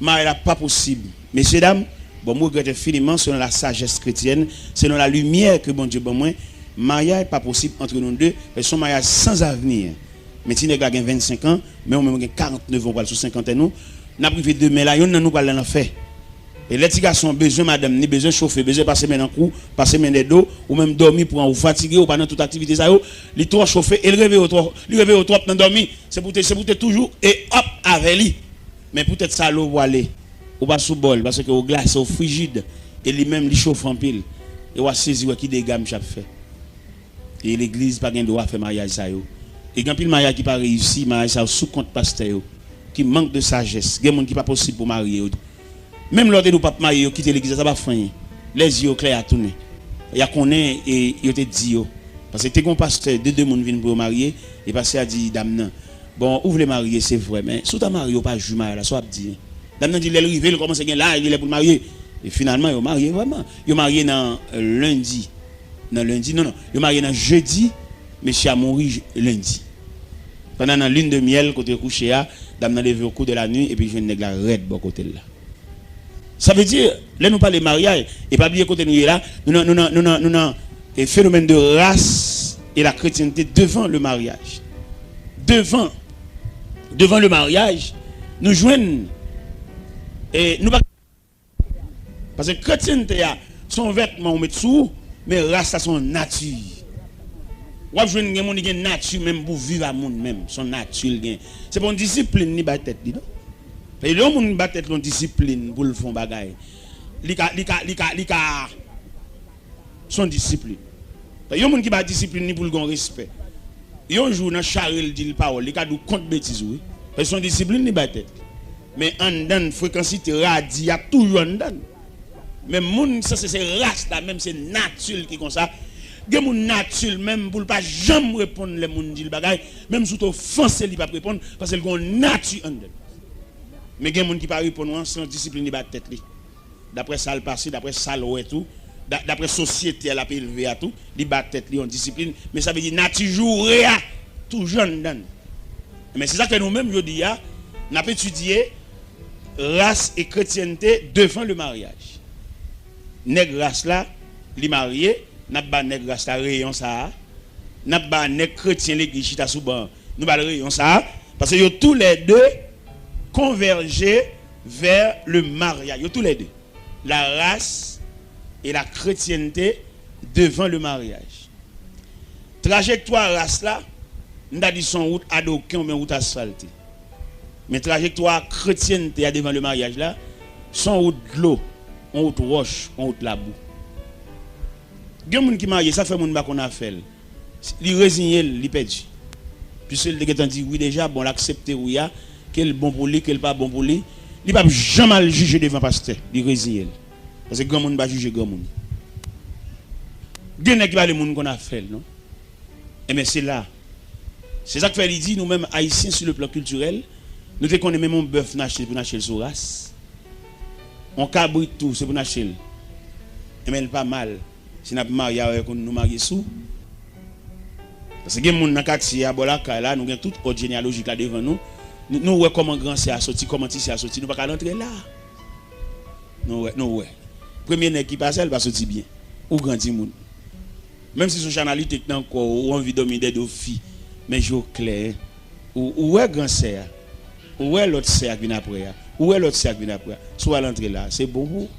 maryaj la pa posib. Mesye dam, bon, m regrèt enfiniman, selon la sajès kretyèn, selon la limyè ke Bondye ban mwen, maryaj pa posib antre nou de, se yon maryaj san avni. Men ti nèg la gen vennsenk an, men ou menm ou gen karantnèf an, ou pral sou senkantèn ou, n ap rive demen la, yonn nan nou pral nan lanfè. E lè ti gason an bezwen madanm ni, bezwen chofe, bezwen pase men nan kou, pase men dèyè do, ou menm dòmi pran ou, fatige, ou pa nan tout aktivite sa yo, li twò chofe, e l reveye w twò, li reveye w twòp nan dòmi, se pou te, se pou te toujou e up avè li. Men poutèt sa lè w pwale, ou pa sou bò l, paske ou glase, ou frijid, e li menm li chofe anpil, e w a sezi wè ki dega misye ap fè. E legliz pa gen dwa fè maryaj sa yo. E gen anpil maryaj ki pa reyisi, maryaj sa yo sou kont pastè yo. Ki mank de sajès. Gen moun ki pa posib pou marye yo. Menm lè w te di w p ap marye, yo kite legliz la, sa pa fè anyen. Lè zye yo klè, y a tounen. Y a konnen e yo te di yo. Paske te gen yon pastè, de, de moun vin pou yo marye, e pastè a di dam nan, "Bon, ou vle marye, se vre, men si w ta marye, w pa jwi maryaj la, sa w ap di?" Dam nan di lè l rive, l kòmanse gen laj, li lè pou l marye. E finalman, yo marye vrèman. Yo marye nan, euh, lendi. Nan lendi, non, non. Yo marye nan jedi, mesye a mouri j-, lendi. Pandan nan lune de miel, kote yo kouche a, dam nan leve au cours de la nuit, epi jwenn nèg la rèd bò kote l la. Sa vle di, lè nou pale maryaj, e pa bliye kote nou ye la, nou nan, nou nan, nou nan, nou nan, e fenomèn de race et la chrétienté devant le mariage. Devant, devant le mariage, nou jwenn, e nou pa, paske kretyente a, se yon vètman ou met sou ou, men ras la se yon nati. W ap jwenn gen moun ki gen nati menm pou viv a moun menm, se yon nati l gen. Se pa yon disiplin li bay tèt li, non. Paske lè yon moun ba tèt li yon disiplin pou l fè yon bagay, li ka, li ka, li ka, li ka, se yon disiplin. Yon moun ki ba disiplin li pou l gen yon respè. Yon jou nan chare l di l pawòl, li ka di w kont betiz wi. Paske se yon disiplin li bay tèt li. Men anndan l, frekansite, radi a toujou anndan l. Men moun ki sanse se ras la, menm se nati l ki konsa. Gen moun nati l menm pou l pa janm reponn lè moun di l bagay, menm si w te ofanse li p ap reponn, paske l gen yon nati anndan l. Men gen moun ki pa reponn ou an, se yon disiplin li ba tèt li. Daprè sa l pase, daprè sa l wè tou, da-, daprè sosyete a l ap elve a tou, li ba tèt li yon disiplin, men sa vle di nati joure a toujou anndan l. Men se sa k fè nou menm jodi a, n ap etidye ras e kretyente devan le maryaj. Nèg ras la, li marye, n ap ba nèg ras la reyon sa a, n ap ba nèg kretyen legliz chita sou ban an, nou ba l reyon sa a, paske yo toulède konvèje vè le maryaj. Yo toulède. La race et la chrétienté devant le mariage. Trajektwa ras la, m ta di se yon wout adoken oubyen wout asfalte. Men trajektwa kretyente a devan le maryaj la, se yon wout dlo, yon wout wòch, yon wout labou. Gen moun ki marye, sa fè moun pa konn afè l. Li reziye l, li pèdi. Piske l te gentan di wi deja, bon, l aksepte wi a, ke l bon pou li, ke l pa bon pou li. Li p ap janm al jije devan pastè, li reziye l. Paske granmoun pa jije granmoun. Gen nèg ki pa vle moun konn afè l, non. Enben, se la. Se sa k fè li di, nou menm, Ayisyen, sur le plan culturel, nou te konnen menm yon bèf n achte pou n achte l sou ras. Yon kabrit tou, se pou n achte l. Enben, l pa mal. Si n ap marye avèk youn, nou marye sou. Paske gen moun nan katye a, bò lakay la, nou gen tout òb jeneyalojik la devan nou. Nou, nou wè kòman gran sè a soti, kòman ti sè a soti, nou pa ka rantre la. Nou wè, nou wè. Premye nèg ki pase a, li pa soti byen. Ou gran timoun. Menm si se yon chanalite k nan kò w, ou anvi dòmi dèyè do fi, men je w klè. Ou, ou wè gran sè a. Ou wè lòt sè a k vin apre a. Ou wè lòt sè a k vin apre a. Si w al antre la, se bon pou ou.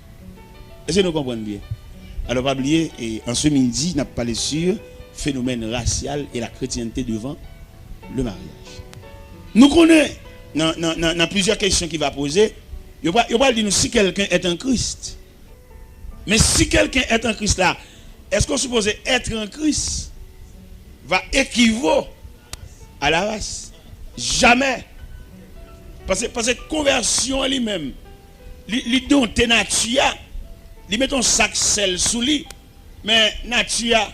Èske nou konprann byen? Alò, pa bliye, e, an se midi, n ap pale sur phénomène racial et la chrétienté devant le mariage. Nou konnen, nan, nan, nan, nan plizyè kesyon ki va poze, yo pral, yo pral di nou si quelqu'un est en Christ. Men si quelqu'un est en Christ la, èske w sipoze être en Christ va équivaut à la race? Jamè. Paske, paske konvèsyon an li menm, li, li donte nati a, li mete yon sak sèl sou li, men nati a.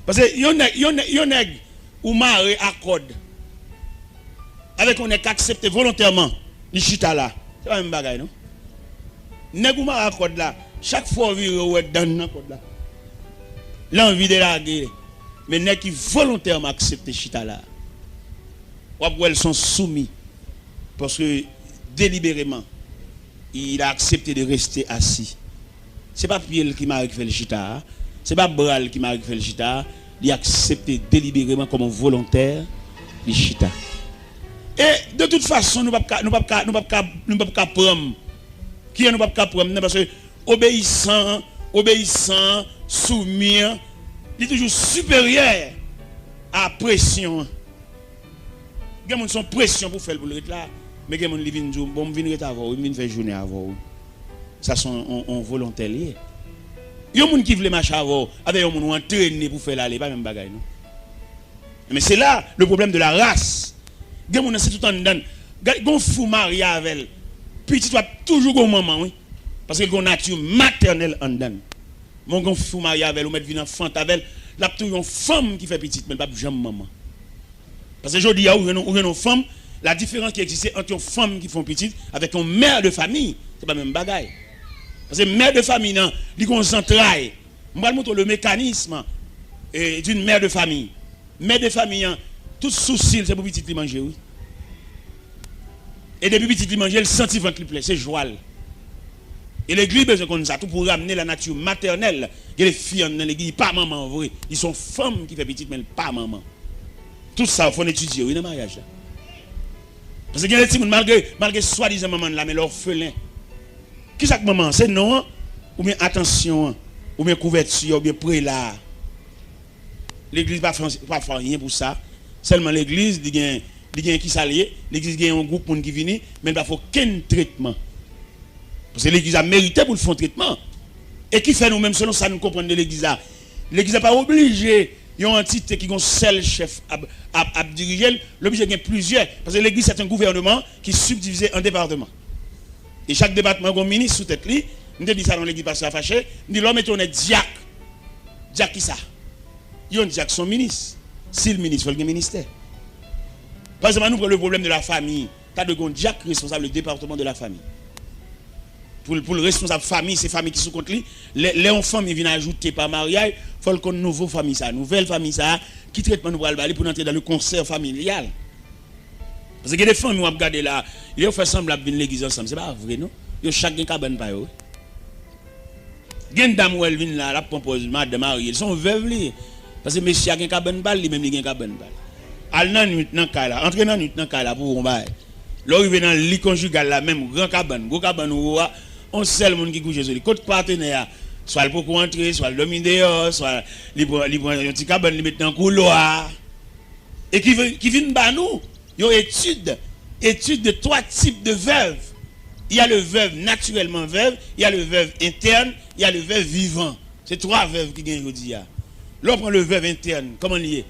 Paske yon nèg, yon nèg, yon nèg ou mare a kòd avèk yon nèg k aksepte volontèman li chita la, se pa menm bagay non. Nèg ou mare a kòd la, chak fwa w vire ou wè dan nan kòd la. L anvi delage. Men nèg ki volontèman aksepte chita la, w ap wè l se yon soumi. Paske delibereman, il a accepté de rester assis. Se pa pye l ki mare ki fè l chita a. Se pa bra l ki mare ki fè l chita a. Li aksepte delibereman kòm yon volontè, li chita. E de tout fason, nou p ap ka, nou p ap ka, nou p ap ka, nou p ap ka pran m. Kijan nou p ap ka pran m nan? Paske obeyisan an, obeyisan an, soumi an, li toujou siperyè a presyon an. Gen moun se yon presyon pou fè l pou l ret la, men gen moun li vin di w, "Bon, m vin ret avè w, wi, m vin fè jounen avè w, wi." Sa se yon, yon, yon volontè li ye. Yon moun ki vle mache avè w, avè yon moun ou antrene pou fè l ale, pa menm bagay non. Men se la, le problème de la race. Gen moun nan se tout anndan l. Gad, gon fi w marye avè l, pitit w ap toujou gon manman, wi. Paske l gon nati matènèl anndan l. Men gon fi w marye avè l, ou mèt vin anfant avè l, l ap toujou yon fanm ki fè pitit, men l p ap janm manman. Paske jodi a, ou jwenn, ou jwenn yon fanm, la diferans ki egziste ant yon fanm ki fè yon pitit avèk yon mè de famiy, se pa menm bagay. Paske mè de famiy nan, li gon zantray. M pral montre w le mécanisme, eh, d'une mère de famille. Mè de famiy an, tout sousi l, se pou pitit li manje, wi. E depi pitit li manje, l santi vant li plen, se jwa l. E legliz bezwen konn sa tou pou ramne la nati matènèl. Gen de fi anndan legliz, li pa manman vre. Li se yon fanm ki fè pitit, men l pa manman. Tout sa, fò n etidye, wi, nan maryaj la. Paske gen de timoun, malgre, malgre swadizan manman l la, men l òfelen. Kisa k manman an? Se non an, oubyen atansyon an, oubyen kouvèti a, oubyen prela a? Legliz pa fè, pa fè anyen pou sa. Sèlman legliz, li gen, li gen kisa l ye? Legliz gen yon gwoup moun ki vini, men l pa fè okenn tretman. Paske legliz la merite pou l fè yon tretman. E ki fè nou menm, selon sa nou konprann de legliz la, legliz la pa oblije yon antite ki gon sèl chèf ap, ap, ap dirije l, l oblije gen plizyè. Paske legliz se yon gouvènman ki sibdivize an depatman. E chak depatman gon minis sou tèt li. M te di sa nan legliz pastè a fache. M di lè w mete yon nèg dyak, dyak kisa? Yon dyak se yon minis. Si l minis, fò l gen ministè. Pa egzanp, ann nou pran le problème de la famille. Ta dwe gen yon dyak responsab le département de la famille. Pou l, pou l responsab fanmi, se fanmi ki sou kont li. Lè, lè yon fanmi vin ajoute pa maryaj, fò l konn nouvo fanmi sa, nouvèl fanmi sa, ki tretman nou pral ba li pou n antre dans le concert familial. Paske gen de fanmi w ap gade la, yo fè sanblan ap vin legliz ansanm, se pa vre non. Yo chak gen kabann pa yo, wi. Gen dam ou wè l vin la, l ap pran pòz madan marye l, se yon vèv li ye. Paske mesye a gen kabann pa l, li menm li gen kabann pa l. Al nan nwit nan kay la, antre nan nwit nan kay la pou w wè yon bagay. Lè w rive nan li konjigal la, menm gran kabann, gwo kabann ou a, yon sèl moun ki kouche sou li. Kot patnè a? Swa l poko antre, swa l dòmi deyò, swa li pran, li pran yon ti kabann li met nan koulwa. E ki vin, ki vin ba nou yon etid, étude de trois types de veuves. Il y a le veuve naturellement veuve, il y a le veuve interne, il y a le veuve vivant. Se twa vèv ki gen jodi a. Lè w pran le veuve interne, kòman li ye?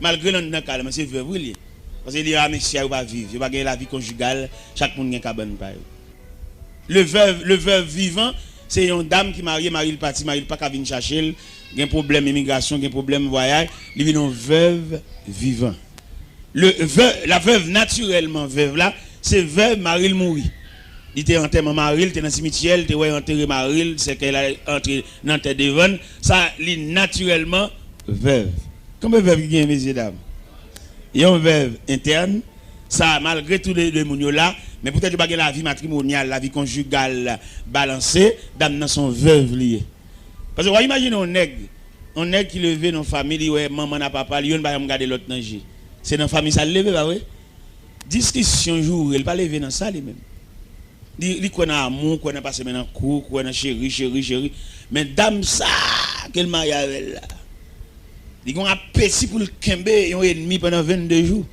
Malgre l anndan kay la, men se vèv wi li ye. Paske li a mesye a, yo pa viv, yo pa gen lavi konjigal, chak moun gen kabann pa yo. Le veuve, le veuve vivant, se yon dam ki marye, mari l pati, mari l pa ka vin chache l, gen pwoblèm imigrasyon, gen pwoblèm vwayaj, li vin yon veuve vivant. Le veuve, la veuve naturellement veuve la, se veuve mari l mouri. Li te antèman mari l, te nan simityè, l te wè yo antere mari l, sèkèy la antre nan tè devan l. Sa, li natirèlman veuve. Konbyen vèv ki gen, mesye dam? Yon veuve interne, sa, malgre tou de, de moun yo la, men poutèt yo pa gen lavi matrimonyal, lavi konjigal balanse, dam nan se yon veuve li ye. Paske w a imajine yon nèg, yon nèg ki leve nan yon fanmi, li wè manman n a papa l, youn pa janm gade lòt nan je. Se nan fanmi sa l leve, pa vre? Diskisyon, joure, li pa leve nan sa li menm. Li, li kwè nan amou, kwè nan pase men nan kou, kwè nan cheri, cheri, cheri. Men dam sa ke l marye avè l la, li gen yon apeti pou l kenbe yon enmi pandan vennde jou.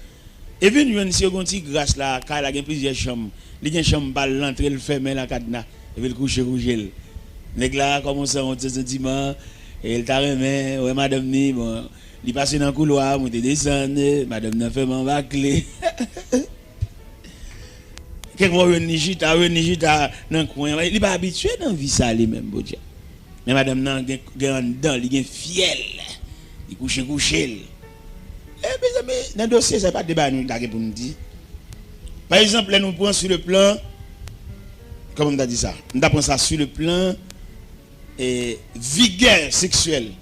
Epi n jwenn si yo gen yon ti gras la, kay la gen plizyè chanm. Li gen chanm pa l, l antre, l fèmen l an kadna. Epi l kouche kouche l. Nèg la kòmanse an ti santiman, e l ta renmen wè madanm ni, bon, li pase nan koulwa, monte desann, madanm nan fèmen anba kle. Kèk mwa ou jwenn li chita, ou jwenn li chita nan kwen. Li pa abitye nan vi sa li menm, Bondye. Men madanm nan gen, gen anndan, li gen fyèl. Li kouche kouche l. E mezanmi, nan dosye sa, e pa de bagay nou ta gen pou n di. Pa egzanp, lè nou pran sur le plan, kòman m ta di sa? M ta pran sa sur le plan, eh, vigueur sexuelle.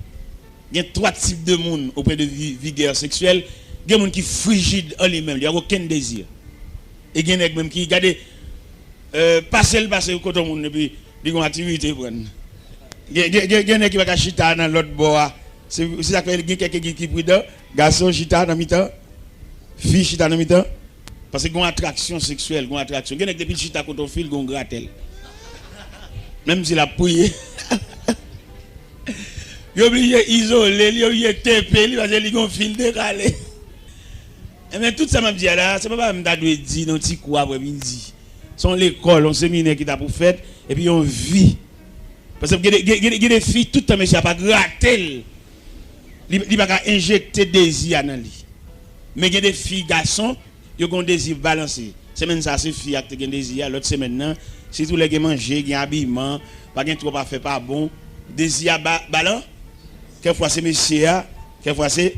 Gen twa tip de moun au point de vue vigueur sexuelle. Gen moun ki frijid an li menm, li pa gen okenn dezi. E gen nèg menm ki, gade, euh, pase l pase kote yon moun epi li gen yon aktivite pran. Gen, gen, gen, gen nèg ki pa ka chita nan lòt bò a. Se, se sa k fè gen kèk ki, ki pridan. Gason chita nan mitan, fi chita nan mitan. Paske gen yon atraksyon seksyèl, gen yon atraksyon. Gen nèg depi l chita kote yon fi, l gen yon gratèl. Menm si l ap priye. Yo oblije izole li, yo oblije tepe li, paske li gen yon fi l dekale. Enben, tout sa m ap di a la, se pa bagay m ta dwe di nan yon ti kou aprè midi. Se yon lekòl, yon seminè ki ta pou fèt, epi yon vi. Paske gen de, gen, gen, gen de fi, tout tan mesye a pa grate l, li, li pa ka enjekte dezi a nan li. Men gen de fi, gason, yo gen yon dezi balanse. Semèn sa a, se fi a ki te gen dezi a. Lòt semèn nan, sitou lè gen manje, gen abiman, pa gen twòp afè pa bon, dezi a ba, ba lan. Kèk fwa se mesye a, kèk fwa se.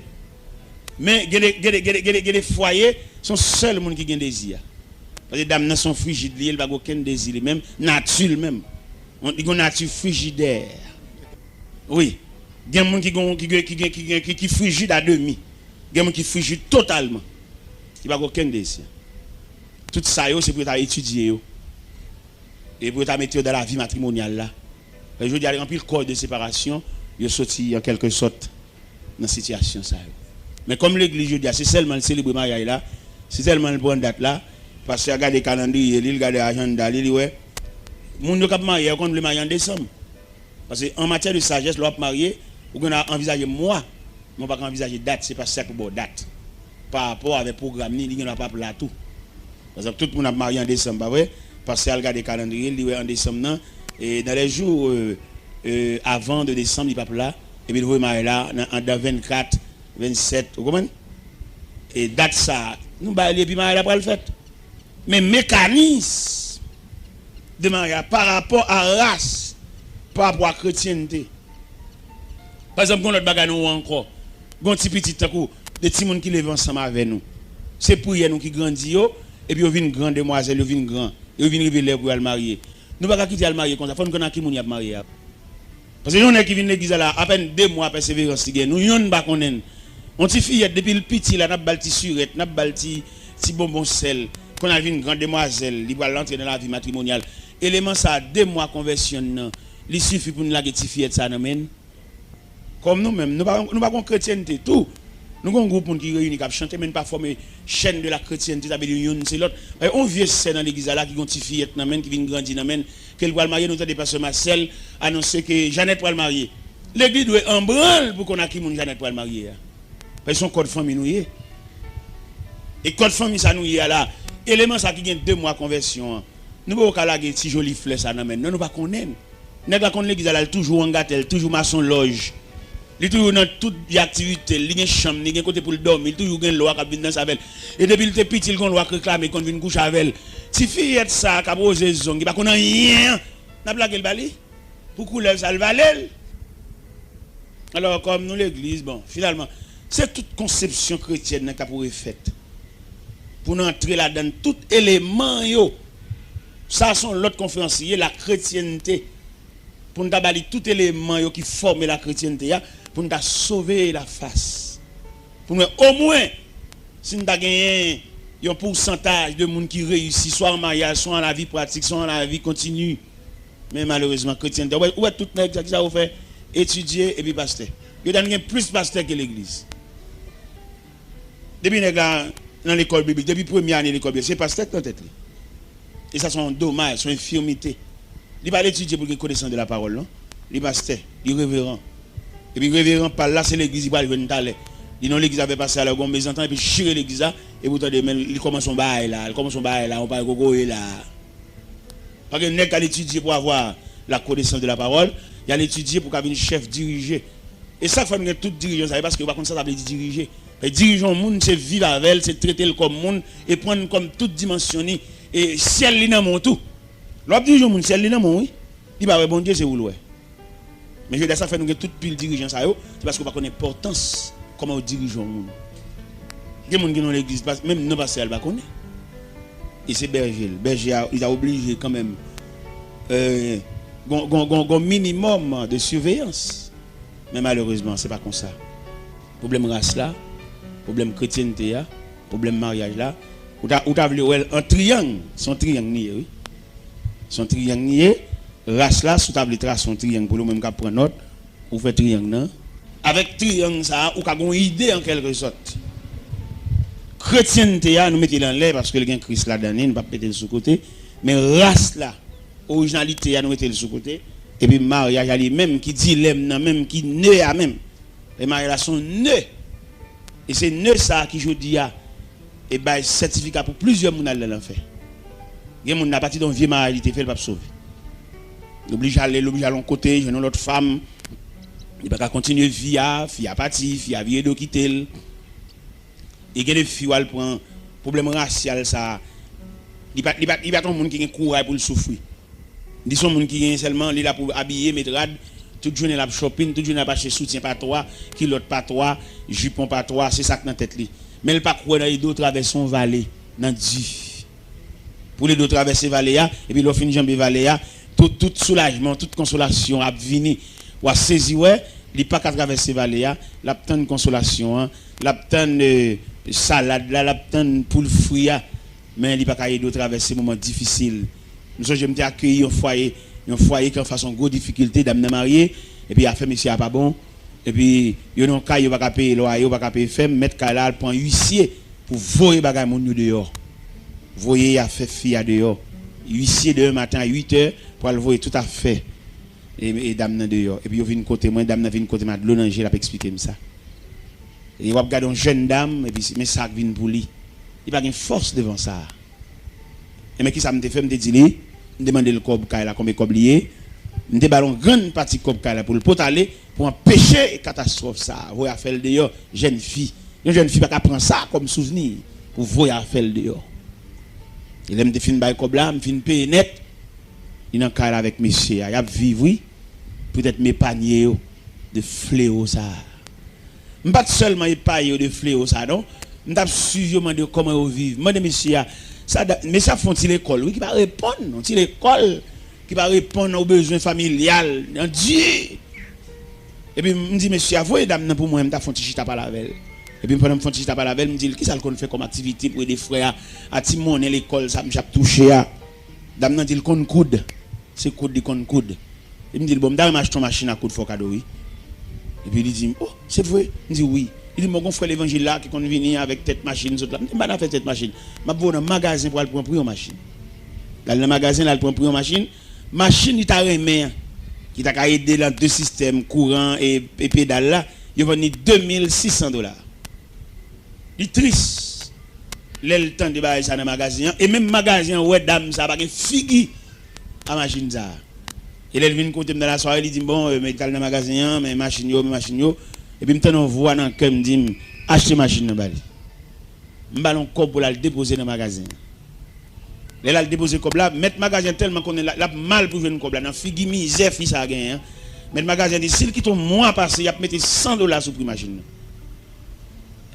Men gen de, gen de, gen de, gen de, gen de fwaye, se yon sèl moun ki gen dezi a. Paske dam nan se yon frijid li ye, li pa gen okenn dezi li menm, nati l menm. Li gen yon nati frijidè. Wi. Gen moun ki gen, ki gen, ki gen, ki gen, ki, ki frijid a demi. Gen moun ki frijid totalman. Li pa gen okenn dezi. Tout sa yo, se pou yo ta etidye yo. E pou yo ta mete yo dan lavi matrimonyal la. Paske jodi a, anpil kò de separasyon, yo soti an kèlke sòt nan sitiyasyon sa yo. Men kòm legliz jodi a, se sèlman l selebre maryaj la, se sèlman l pran dat la, pastè a gade kalandriye li, l gade ajanda li, li wè. Moun yo k ap marye a, yo konn vle marye an desanm. Paske an matyè de sajès, lè w ap marye, ou gen dwa anvizaje mwa, men w pa ka anvizaje dat, se pastè a k pou ba w dat. Pa rapò avèk pwogram li, li gen dwa p ap la tou. Pa egzanp, tout moun ap marye an desanm, pa vre? Pastè a al gade kalandriye, li wè an desanm nan, e dans les jours, euh, euh, avant de décembre, li p ap la, epi l voye marye la nan, anndan vennkat, vennsèt, ou konprann? E dat sa, nou ba li, epi marye la pral fèt. Men mekanis de maryaj pa rapò a ras, pa rapò a kretyente. Pa egzanp, gen yon lòt bagay nou wè ankò. Gen yon ti pitit tankou de timoun ki leve ansanm avè nou. Se priyè nou ki grandi yo, epi yo vin gran demwazèl, yo vin gran, yo vin rive lè pou y al marye. Nou pa ka kite y al marye konsa, fò nou konn ak ki moun y ap marye a. Paske yon nèg ki vin legliz la la, apèn de mwa pèseverans li gen, nou yonn pa konnen l. Yon ti fiyèt, depi l piti la, n ap ba l ti sirèt, n ap ba l ti, ti bonbon sèl. Kounye a l vin gran demwazèl, li pral rantre nan lavi matrimonyal. Eleman sa a, de mwa konvèsyon l nan, li sifi pou n lage ti fiyèt sa a nan men n? Kòm nou menm, nou pa, nou pa gen kretyente tou. Nou gen yon gwoup moun ki reyini, k ap chante, men n pa fòme chaîne de la chrétienté, sa vle di youn se lòt. Yon vye sè nan legliz la la ki gen yon ti fiyèt nan men l, ki vin grandi nan men l, ke l pral marye, nou tande pastè Marcel anonse ke Jeannette pral marye. Legliz dwe an branl pou konn ak ki moun Jeannette pral marye a. Paske se yon kòd fanmi nou ye. E kòd fanmi sa nou ye a la, eleman sa ki gen de mwa konvèsyon an, nou poko ka lage ti joli flè sa nan men l. Non, nou pa konnen l. Nèg la konn legliz la, l toujou angatè, l toujou masonlòj. Li toujou nan tout vye aktivite l. Li gen chanm, li gen kote pou l dòmi, li toujou gen lwa k ap vin danse avè l. E depi l te piti, l gen yon lwa k reklame, l konn vin kouche avè l. Ti fiyèt sa k ap woze zong, ki pa konn anyen, n ap lage l ba li? Pou koulèv sa, l vale l? Alò, kòm nou legliz, bon, finalman, se tout konsepsyon kretyèn nan k ap refèt. Pou n antre ladan l tout eleman yo. Sa se yon lòt konferans li ye, la kretyente. Pou n ta ba li tout eleman yo ki fòme la kretyente a, pou n ta sove la fas. Pou n wè omwen si n ta genyen yon pousantaj de moun ki reyisi, swa an maryaj, swa an lavi pratik, swa an lavi kontini. Men malerezman, kretyente, ou wè, ou wè tout nèg sa, kisa yo fè? Etidye epi pastè. Yo ta gen plis pastè ke legliz. Depi nèg la nan lekòl biblik, depi premye ane lekòl biblik, se pastè k nan tèt li. E sa se yon domaj, se yon enfimite. Li pa al etidye pou l gen konesans de la pawòl, non. Li pastè, li reveran. Epi reveran pa l la, se legliz li pral jwenn talè. Li nan legliz avè pastè a, lè gen yon mezantant, epi chire legliz la, epi ou tande, men li kòmanse yon bagay la, li kòmanse yon bagay la, yon bagay kokoye la. Pa gen nèg k al etidye pou avoir la connaissance de la parole, y al etidye pou ka vin chèf dirije. E sa k fè nou gen tout dirijan sa yo, paske yo pa konn sa sa vle di dirije. E dirijan yon moun, se viv avè l, se trete l kòm moun, e pran l kòm tout dimansyon li, e syèl li nan men w tou. Lè w ap dirije yon moun, syèl li nan men w, wi. Li pa wè Bondye, se ou l wè. Men jodi a, sa k fè nou gen tout pil dirijan sa yo, se paske yo pa konn enpòtans kòman yo dirije yon moun. Gen moun ki nan legliz, pas-, menm non pastè a, li pa konnen. E se bèje l. Bèje a, li ta oblije kanmenm, euh, gon, gon, gon, gon minimòm de siveyans. Men malerezman, se pa konsa. Pwoblèm ras la, pwoblèm kretyente a, pwoblèm maryaj la, ou ta, ou ta vle wè l an triyang, se yon triyang li ye, wi. Se yon triyang li ye. Ras la, si w ta vle trase yon triyang pou li, ou menm k ap pran nòt, ou fè triyang nan. Avèk triyang sa a, ou ka gen yon ide an kèlke sòt. Kretyente a, nou mete l anlè paske l gen Kris ladan li, nou p ap mete l sou kote. Men ras la, orijinalite a, nou mete l sou kote. Epi maryaj la li menm, ki dilèm nan menm, ki ne a menm. E maryaj la se yon ne. E se ne sa a ki jodi a, e bay sètifika pou plizyè moun al nan lanfè. Gen moun nan, apati de yon vye maryaj li te fè, li p ap sove. Li oblije ale, li oblije al yon kote, jwenn yon lòt fanm. Li pa ka kontinye vi a, fi a pati, fi a vire do kite l. E gen de fi w al pran pwoblèm rasyal sa a. Li pa, li pa, li pa t yon moun ki gen kouray pou l soufri. Li se yon moun ki gen sèlman, li la pou abiye, met rad, tout jounen l ap shopping, tout jounen l ap achte soutyen pa twa, kilòt pa twa, jipon pa twa, se sa k nan tèt li. Men l pa kwè nan ede w travèse yon vale nan di. Pou l ede w travèse vale a, epi lè w fin janbe vale a, tout, tout soulajman, tout konsolasyon ap vini. W a sezi wè, li pa ka travèse vale a, l ap tann konsolasyon an, l ap tann, eh, salad la, l ap tann poul fri a, men li pa ka ede w travèse moman difisil. M sonje m te akeyi yon fwaye, yon fwaye ki anfas yon gwo difikilte, dam nan marye, epi afè mesye a pa bon, epi yo nan yon kay, yo pa ka peye lwaye, yo pa ka peye fèm, mèt kay la al pran isye pou voye bagay moun yo deyò. Voye afè fi a deyò. Isye demen maten a uit è pou al voye tout afè e, e dam nan deyò. Epi yo vin kote mwen, dam nan vin kote m a dlo nan je l ap eksplike m sa. E w ap gade yon jèn dam, epi se, men sa k vin pou li. Li pa gen fòs devan sa. E men kisa m te fè, m te di li, m te mande l kòb kay la, konbyen kòb li ye. M te ba l yon grann pati kòb kay la pou l pot ale, pou anpeche katastwòf sa a. Voye afè l deyò, jèn fi. Yon jèn fi pa ka pran sa kòm souvni pou voye afè l deyò. E lè m te fin bay kòb la, m fin peye nèt, li nan kay la avèk mesye a. Y ap viv, wi. Poutèt m epanye yo de flewo sa a. M pa t sèlman epaye yo de flewo sa a, non. M t ap swiv yo, mande yo kòman yo viv. M mande mesye a, sa da-, mesye ap fè yon ti lekòl, wi, ki pa reponn, yon ti lekòl ki pa reponn o bezwen familyal, nan di. Epi m di mesye a, voye dam nan pou mwen, m ta fè yon ti chita pale avè l. Epi pandan m fè yon ti chita pale avè l, m di l, kisa l konn fè kòm aktivite pou ede frè a, a ti monnen lekòl sa misye ap touche a? Dam nan di l konn koud. Se koud li konn koud. Epi m di l, bon, m ta renmen achte yon machin a koud fè w kado, wi. Epi li di m, oh, se vre? M di, wi. Li di m, bon, gon frè levanjil la ki konn vini avèk tèt machin sot la. M di, m pa nan afè tèt machin. M ap voye w nan magazen pou al pran pri yon machin. L al nan magazen, l al pran pri yon machin. Machin li ta renmen an, ki ta ka ede l an de sistèm, kouran e, e pedal la, yo vann li de mil sis san dola. Li tris lè l tande bagay sa nan magazen an, e menm magazen an wè dam sa pa gen figi a machin sa. E lè l vin kote m nan lasware, li di m, bon, eh, men t al nan magazen an, men machin yo, men machin yo. Epi m tande yon vwa nan kè m di m, achte machin nan ba li. M ba l yon kòb pou l al depoze nan magazen an. Lè l al depoze kòb la, mèt magazen an tèlman konnen l, l ap mal pou jwenn kòb la, nan figi mizè fi sa a genyen an. Mèt magazen an di, si l kite yon mwa pase, y ap mete san dola sou pri machin nan.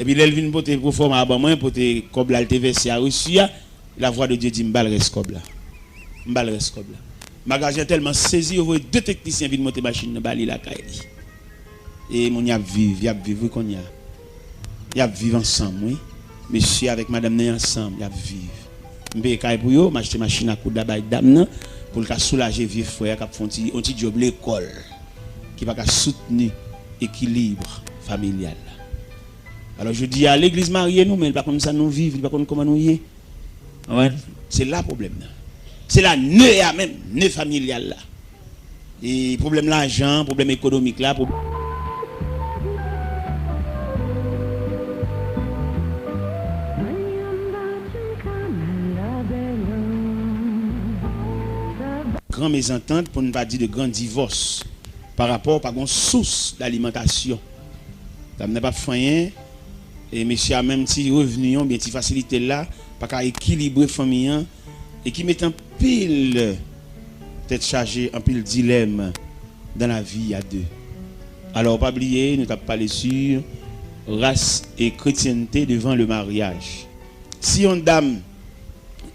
Epi lè l vin pote pwofòma a ban mwen, pote kòb la l te vèse a resi a, la vwa de Dye di m ba l rès kòb la. M ba l rès kòb la. Magazen an tèlman sezi, yo voye de teknisyen vin monte machin nan ba li lakay li. E moun y ap viv, y ap viv wi kounye a. Y ap viv ansanm wi. Mesye avèk madanm nan ansanm, y ap viv. M peye kay pou yo, m achte machin a koud la bay dam nan, pou l ka soulaje vye frè a k ap fè yon ti, yon ti djòb lekòl, ki pa ka soutni ekilib familyal la. Alò, jodi a, legliz marye nou, men li pa konn sa nou viv, li pa konn kòman nou ye. Konprann? Se la pwoblèm nan. Se la nè a menm, nè familyal la. E pwoblèm lajan, pwoblèm ekonomik la, pwob- Gran mezantant, pou n pa di de gran divòs, pa rapò pa gon sous dalimantasyon. Dam nan p ap fè anyen, e mesye a menm ti revni an, oubyen ti fasilite l la, pa ka ekilibre fanmi an, e ki mete anpil tèt chaje, anpil dilèm dans la vie à deux. Alò, pa bliye, nou t ap pale sur race et chrétienté devant le mariage. Si yon dam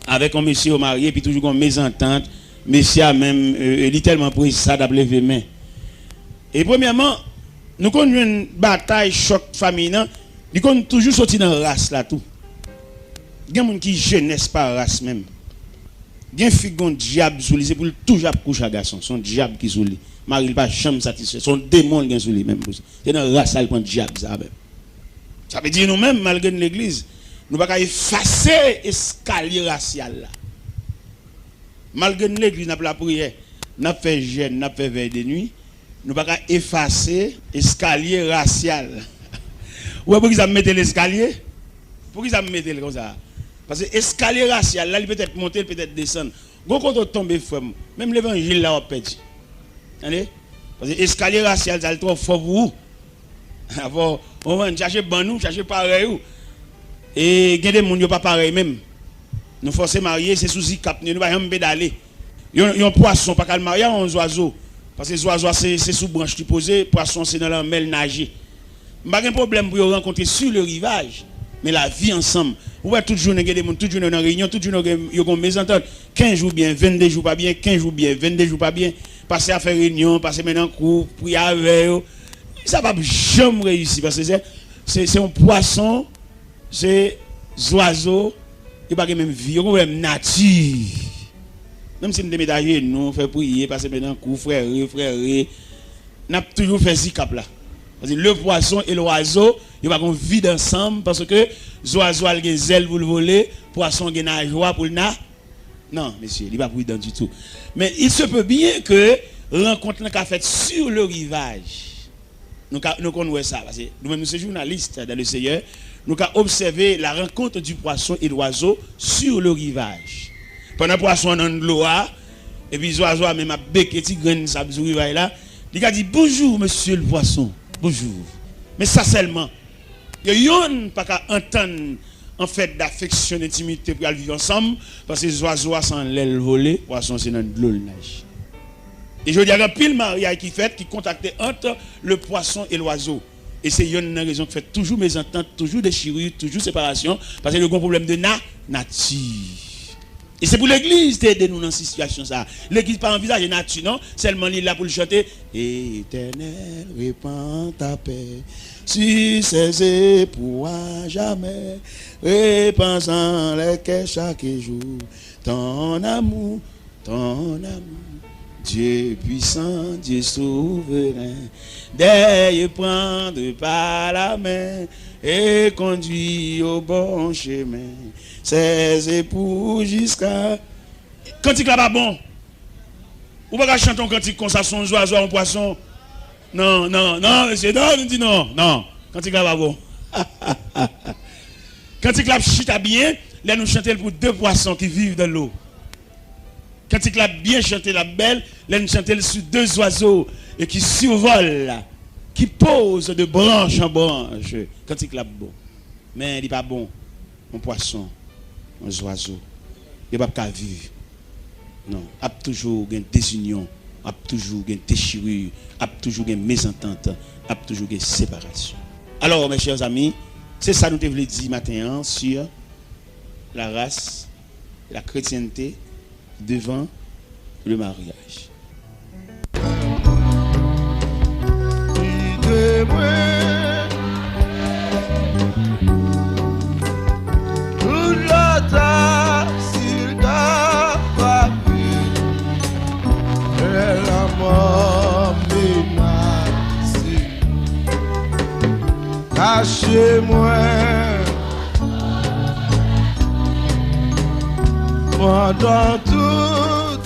avèk yon mesye yo marye, epi toujou gon mezantant, mesye a menm, e, e, li tèlman presa, l ap leve men. E premyèman, nou konn jwenn batay, chòk fanmi nan, li konn toujou soti nan ras la tou. Gen moun ki jenès pa ras menm. Gen fi gon dyab sou li, se pou l toujou ap kouche ak gason. Se yon dyab ki sou li. Mari l pa janm satisfè. Se yon demon l gen sou li menm. Se nan ras la l pran dyab sa menm. Sa vle di nou menm, malgre n legliz, nou pa ka efase eskalye rasyal la. Malgre n legliz, n ap lapriyè, n ap fè jèn, n ap fè vèy de nwi, nou pa ka efase eskalye rasyal. Ou wè poukisa m mete l eskalye? Poukisa m mete l konsa? Paske eskalye rasyal la, li petèt monte, li petèt desann. Gon kote w tonbe, frè m, menm levanjil la w ap pèdi. Tande? Paske eskalye rasyal sa, l twò fò pou ou. Fò w konprann, chache bann ou, chache parèy ou. E gen de moun yo pa parèy menm. Nou fòse marye, se sou zikap nou ye, nou pa janm pedale. Yon, yon pwason pa ka al marye a yon zwazo. Paske zwazo a se, se sou branch li poze, pwason se nan lanmè l naje. M pa gen pwoblèm pou yo rankontre sur le rivage, men lavi ansanm. Ou wè tout jounen gen de moun, tout jounen yo nan reyinyon, tout jounen yo gen, yo gen yon mezantant. Kenz jou byen, vennde jou pa byen, kenz jou byen, vennde jou pa byen. Pase a fè reyinyon, pase mennen kou, priye avè yo. Sa p ap janm reyisi, paske se, se, se yon pwason, se zwazo, yo pa gen menm vi, yo gen pwoblèm nati. Menm si n te met ajenou, fè priye, pase mennen kou, frère, frère, n ap toujou fè zikap la. Paske le poisson et l'oiseau, yo pa gen yon vi ansanm, paske zwazo a l gen zèl pou l vole, pwason gen najwa pou l na-, non, mesye, li pa pridan ditou. Men il se peut bien que rankont lan ka fèt sur le rivage. Nou ka, nou konn wè sa, paske nou menm nou se jounalis dans le Seigneur, nou ka obsève la rencontre du poisson et l'oiseau sur le rivage. Pandan pwason an nan dlo a, epi zwazo a menm ap beke ti grenn sab sou rivaj la, li ka di, "Bonjour, monsieur le poisson, bonjour." Men sa sèlman. Yo yonn pa ka antann an fèt dafeksyon, dentimite pou y al viv ansanm, paske zwazo a se anlè l vole, pwason se nan dlo l naje. E jodi a, gen anpil maryaj ki fèt, ki kontakte ant le poisson et l'oiseau. E se yonn nan rezon ki fè toujou mezantant, toujou dechiri, toujou separasyon, paske yo gen yon pwoblèm de na-, nati. E se pou legliz te ede nou nan sitiyasyon sa a. Legliz pa anvizaje nati, non. Sèlman li la pou l chante, Éternel, répands ta paix sur ces époux à jamais. Répands en les cœurs chaque jour ton amour, ton amour. Dieu puissant, Dieu souverain, daigne prendre par la main et conduire au bon chemin ces époux jusqu'à... Kantik la pa bon. Ou pa ka chante yon kantik konsa sou yon zwazo a, yon pwason. Non, non, non, mesye, non, nou di non, non. Kantik la pa bon. Kantik la ap chita byen lè nou chante l pou de pwason ki viv dans l'eau. Kantik la ap byen chante, l ap bèl lè nou chante l sou de zwazo e ki sivole, ki poze de branch an branch. Kantik la ap bon. Men li pa bon. Yon pwason, yon zwazo, yo p ap ka viv. Non, ap toujou gen dezinyon, ap toujou gen dechiri, ap toujou gen mezantant, ap toujou gen separasyon. Alors, mes chers amis, se sa nou te vle di maten an sur la race, la chrétienté devant le mariage. Kite mwen, tout lòt si l ka frape, lè lanmò menase. Kache mwen pandan tout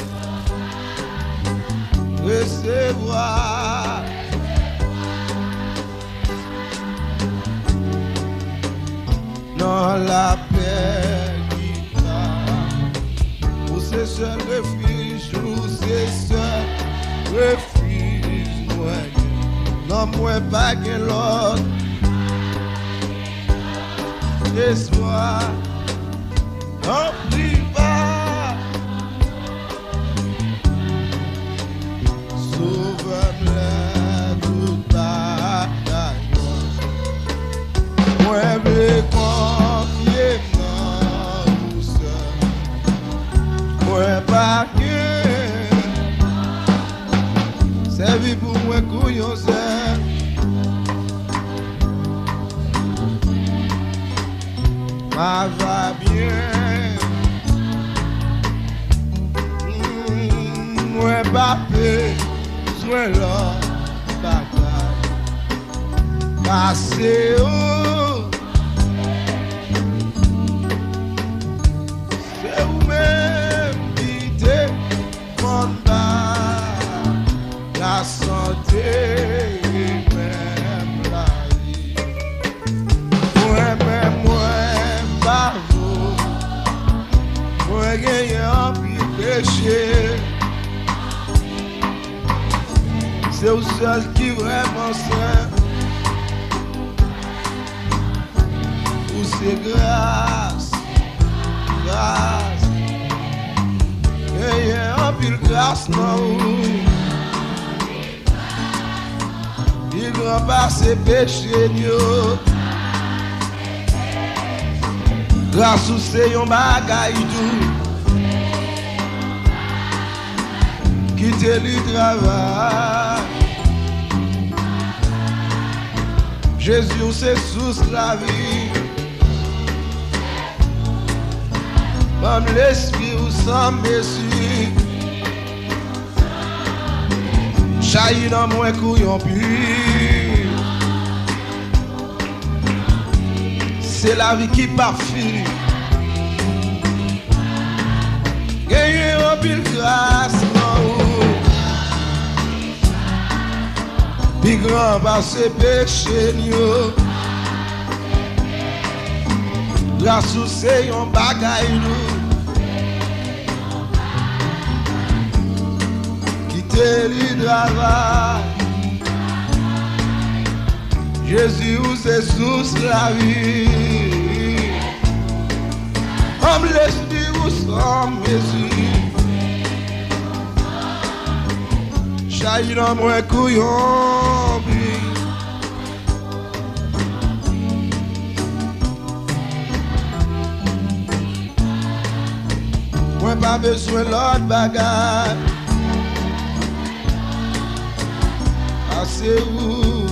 resevwa nan lapè ki pa. Ou se sèl refij, ou se sèl refij mwen. Non mwen pa gen lòt espwa. Anpli pa Sovè m lè tout bagay mwen. Mwen vle konfye m nan ou sèl. Mwen pa gen sèvi pou mwen kou yon sèl. Ma va byen. Mm, mwen pa bezwen lòt bagay pase ou. Se ou menm ki te konn bay lasante e menm lavi. Mwen menm, mwen pa vo, mwen genyen anpil peche. Se ou sèl ki vrèman sen. Ou se gras, gras. anpil gras nan ou. Li gran pase peche n yo. Gras ou se yon bagay dou. Kite li travay. Jezi, ou se sous lavi. Ban m lespri ou san mezi. Chayi nan mwen kou yon pi. Se lavi ki p ap fini. Genyen anpil gras nan ou. Pi gran pase peche n yo. Gras ou se yon bagay nou. Kite li travay. Jezi, ou se sous lavi. Ban m lespri ou san mezi. Chayi nan mwen kou yon pi. Mwen pa bezwen lòt bagay. Pase ou.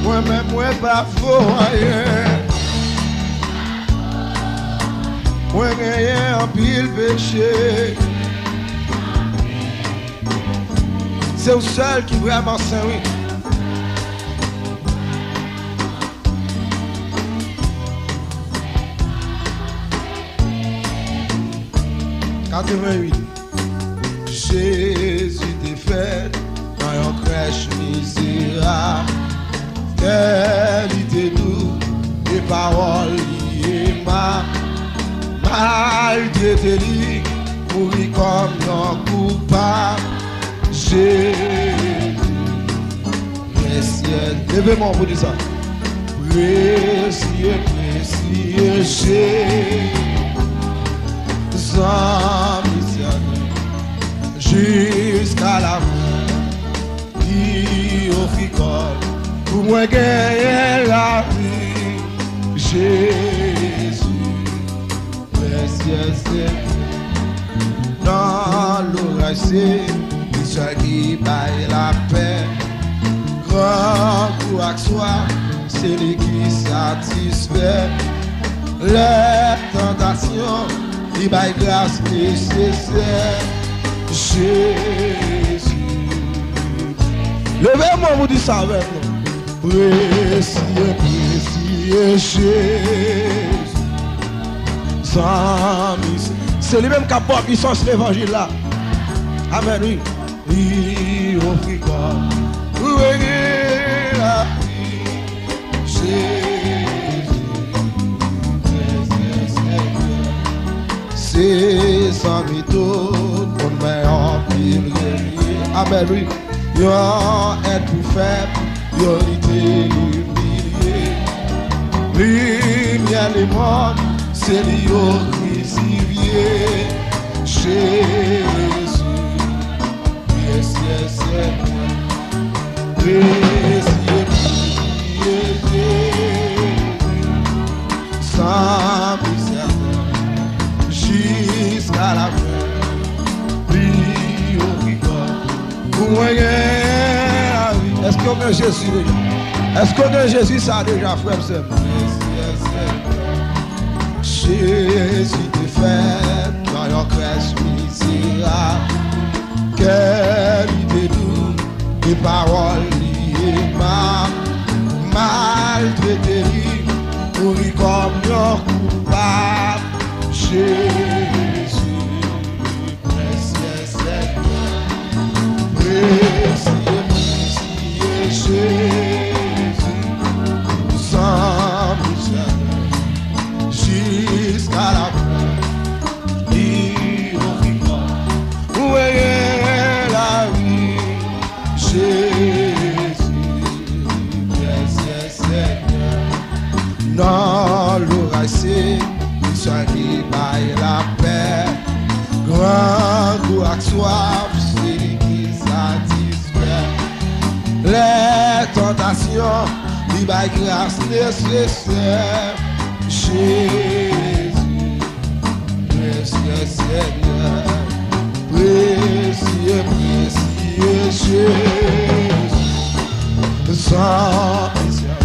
Mwen menm, mwen pa vo anyen. Mwen genyen anpil peche. Se ou sèl ki vrèman sen, wi. Katrevenn uit. Jezi te fèt nan yon krèch mizerab. Kè li te dou, e pawòl li emab. Maltrete li, mouri kòm yon koupab. Jezi, presye, leve men w pou di sa. Presye, presye Jezi, zanmi sèten, jiska lafen, li ofri kò l pou mwen genyen lavi. Jezi, presye Senyè, nan loraj se li sèl ki bay lapè. Grangou ak swaf, se li ki satisfè. Lè tantasyon, li bay gras nesesè. Jezi. Leve men w pou di sa avè m non. Presye, presye Jezi. Zanmi, se li menm k ap ba w pisans levanjil la. Amèn, wi. Li ofri kò l pou rele lavi. Jezi, presye Senyè. Se zanmi tout moun, men anpil revye. Amèn, wi. Yon èt pi fèb, yo li te imilye. Limyè lemonn, se li yo krisifye. Jezi, presye Senyè, presye, presye Jezi. San pèsèvè jiska lafen, li ofri kò l pou mwen gen lavi. Èske w gen Jezi deja? Èske w gen Jezi sa deja, frè m, sè m? Jezi te fèt nan yon krèch mizerab. Kè li te dou, e pawòl li emab. Maltrete li, mouri kòm yon koupab. Jezi, presye Senyè, presye, presye Jezi, san pèsèvè jiska lafen, li ofri kò l pou mwen gen Bay lapè, grangou ak swaf, se li ki satisfè. Lè tantasyon, li bay gras nesesè. Jezi, presye Senyè, presye, presye Jezi. San esèl,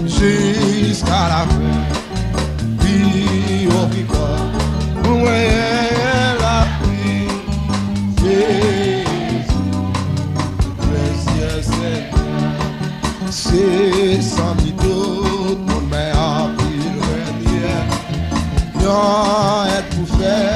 jiska lafen, pi wo, pi fò, pou mwen lavi. Jezi, presye Senyè, se san li tout moun, men anpil renyè. Yon èd pou fè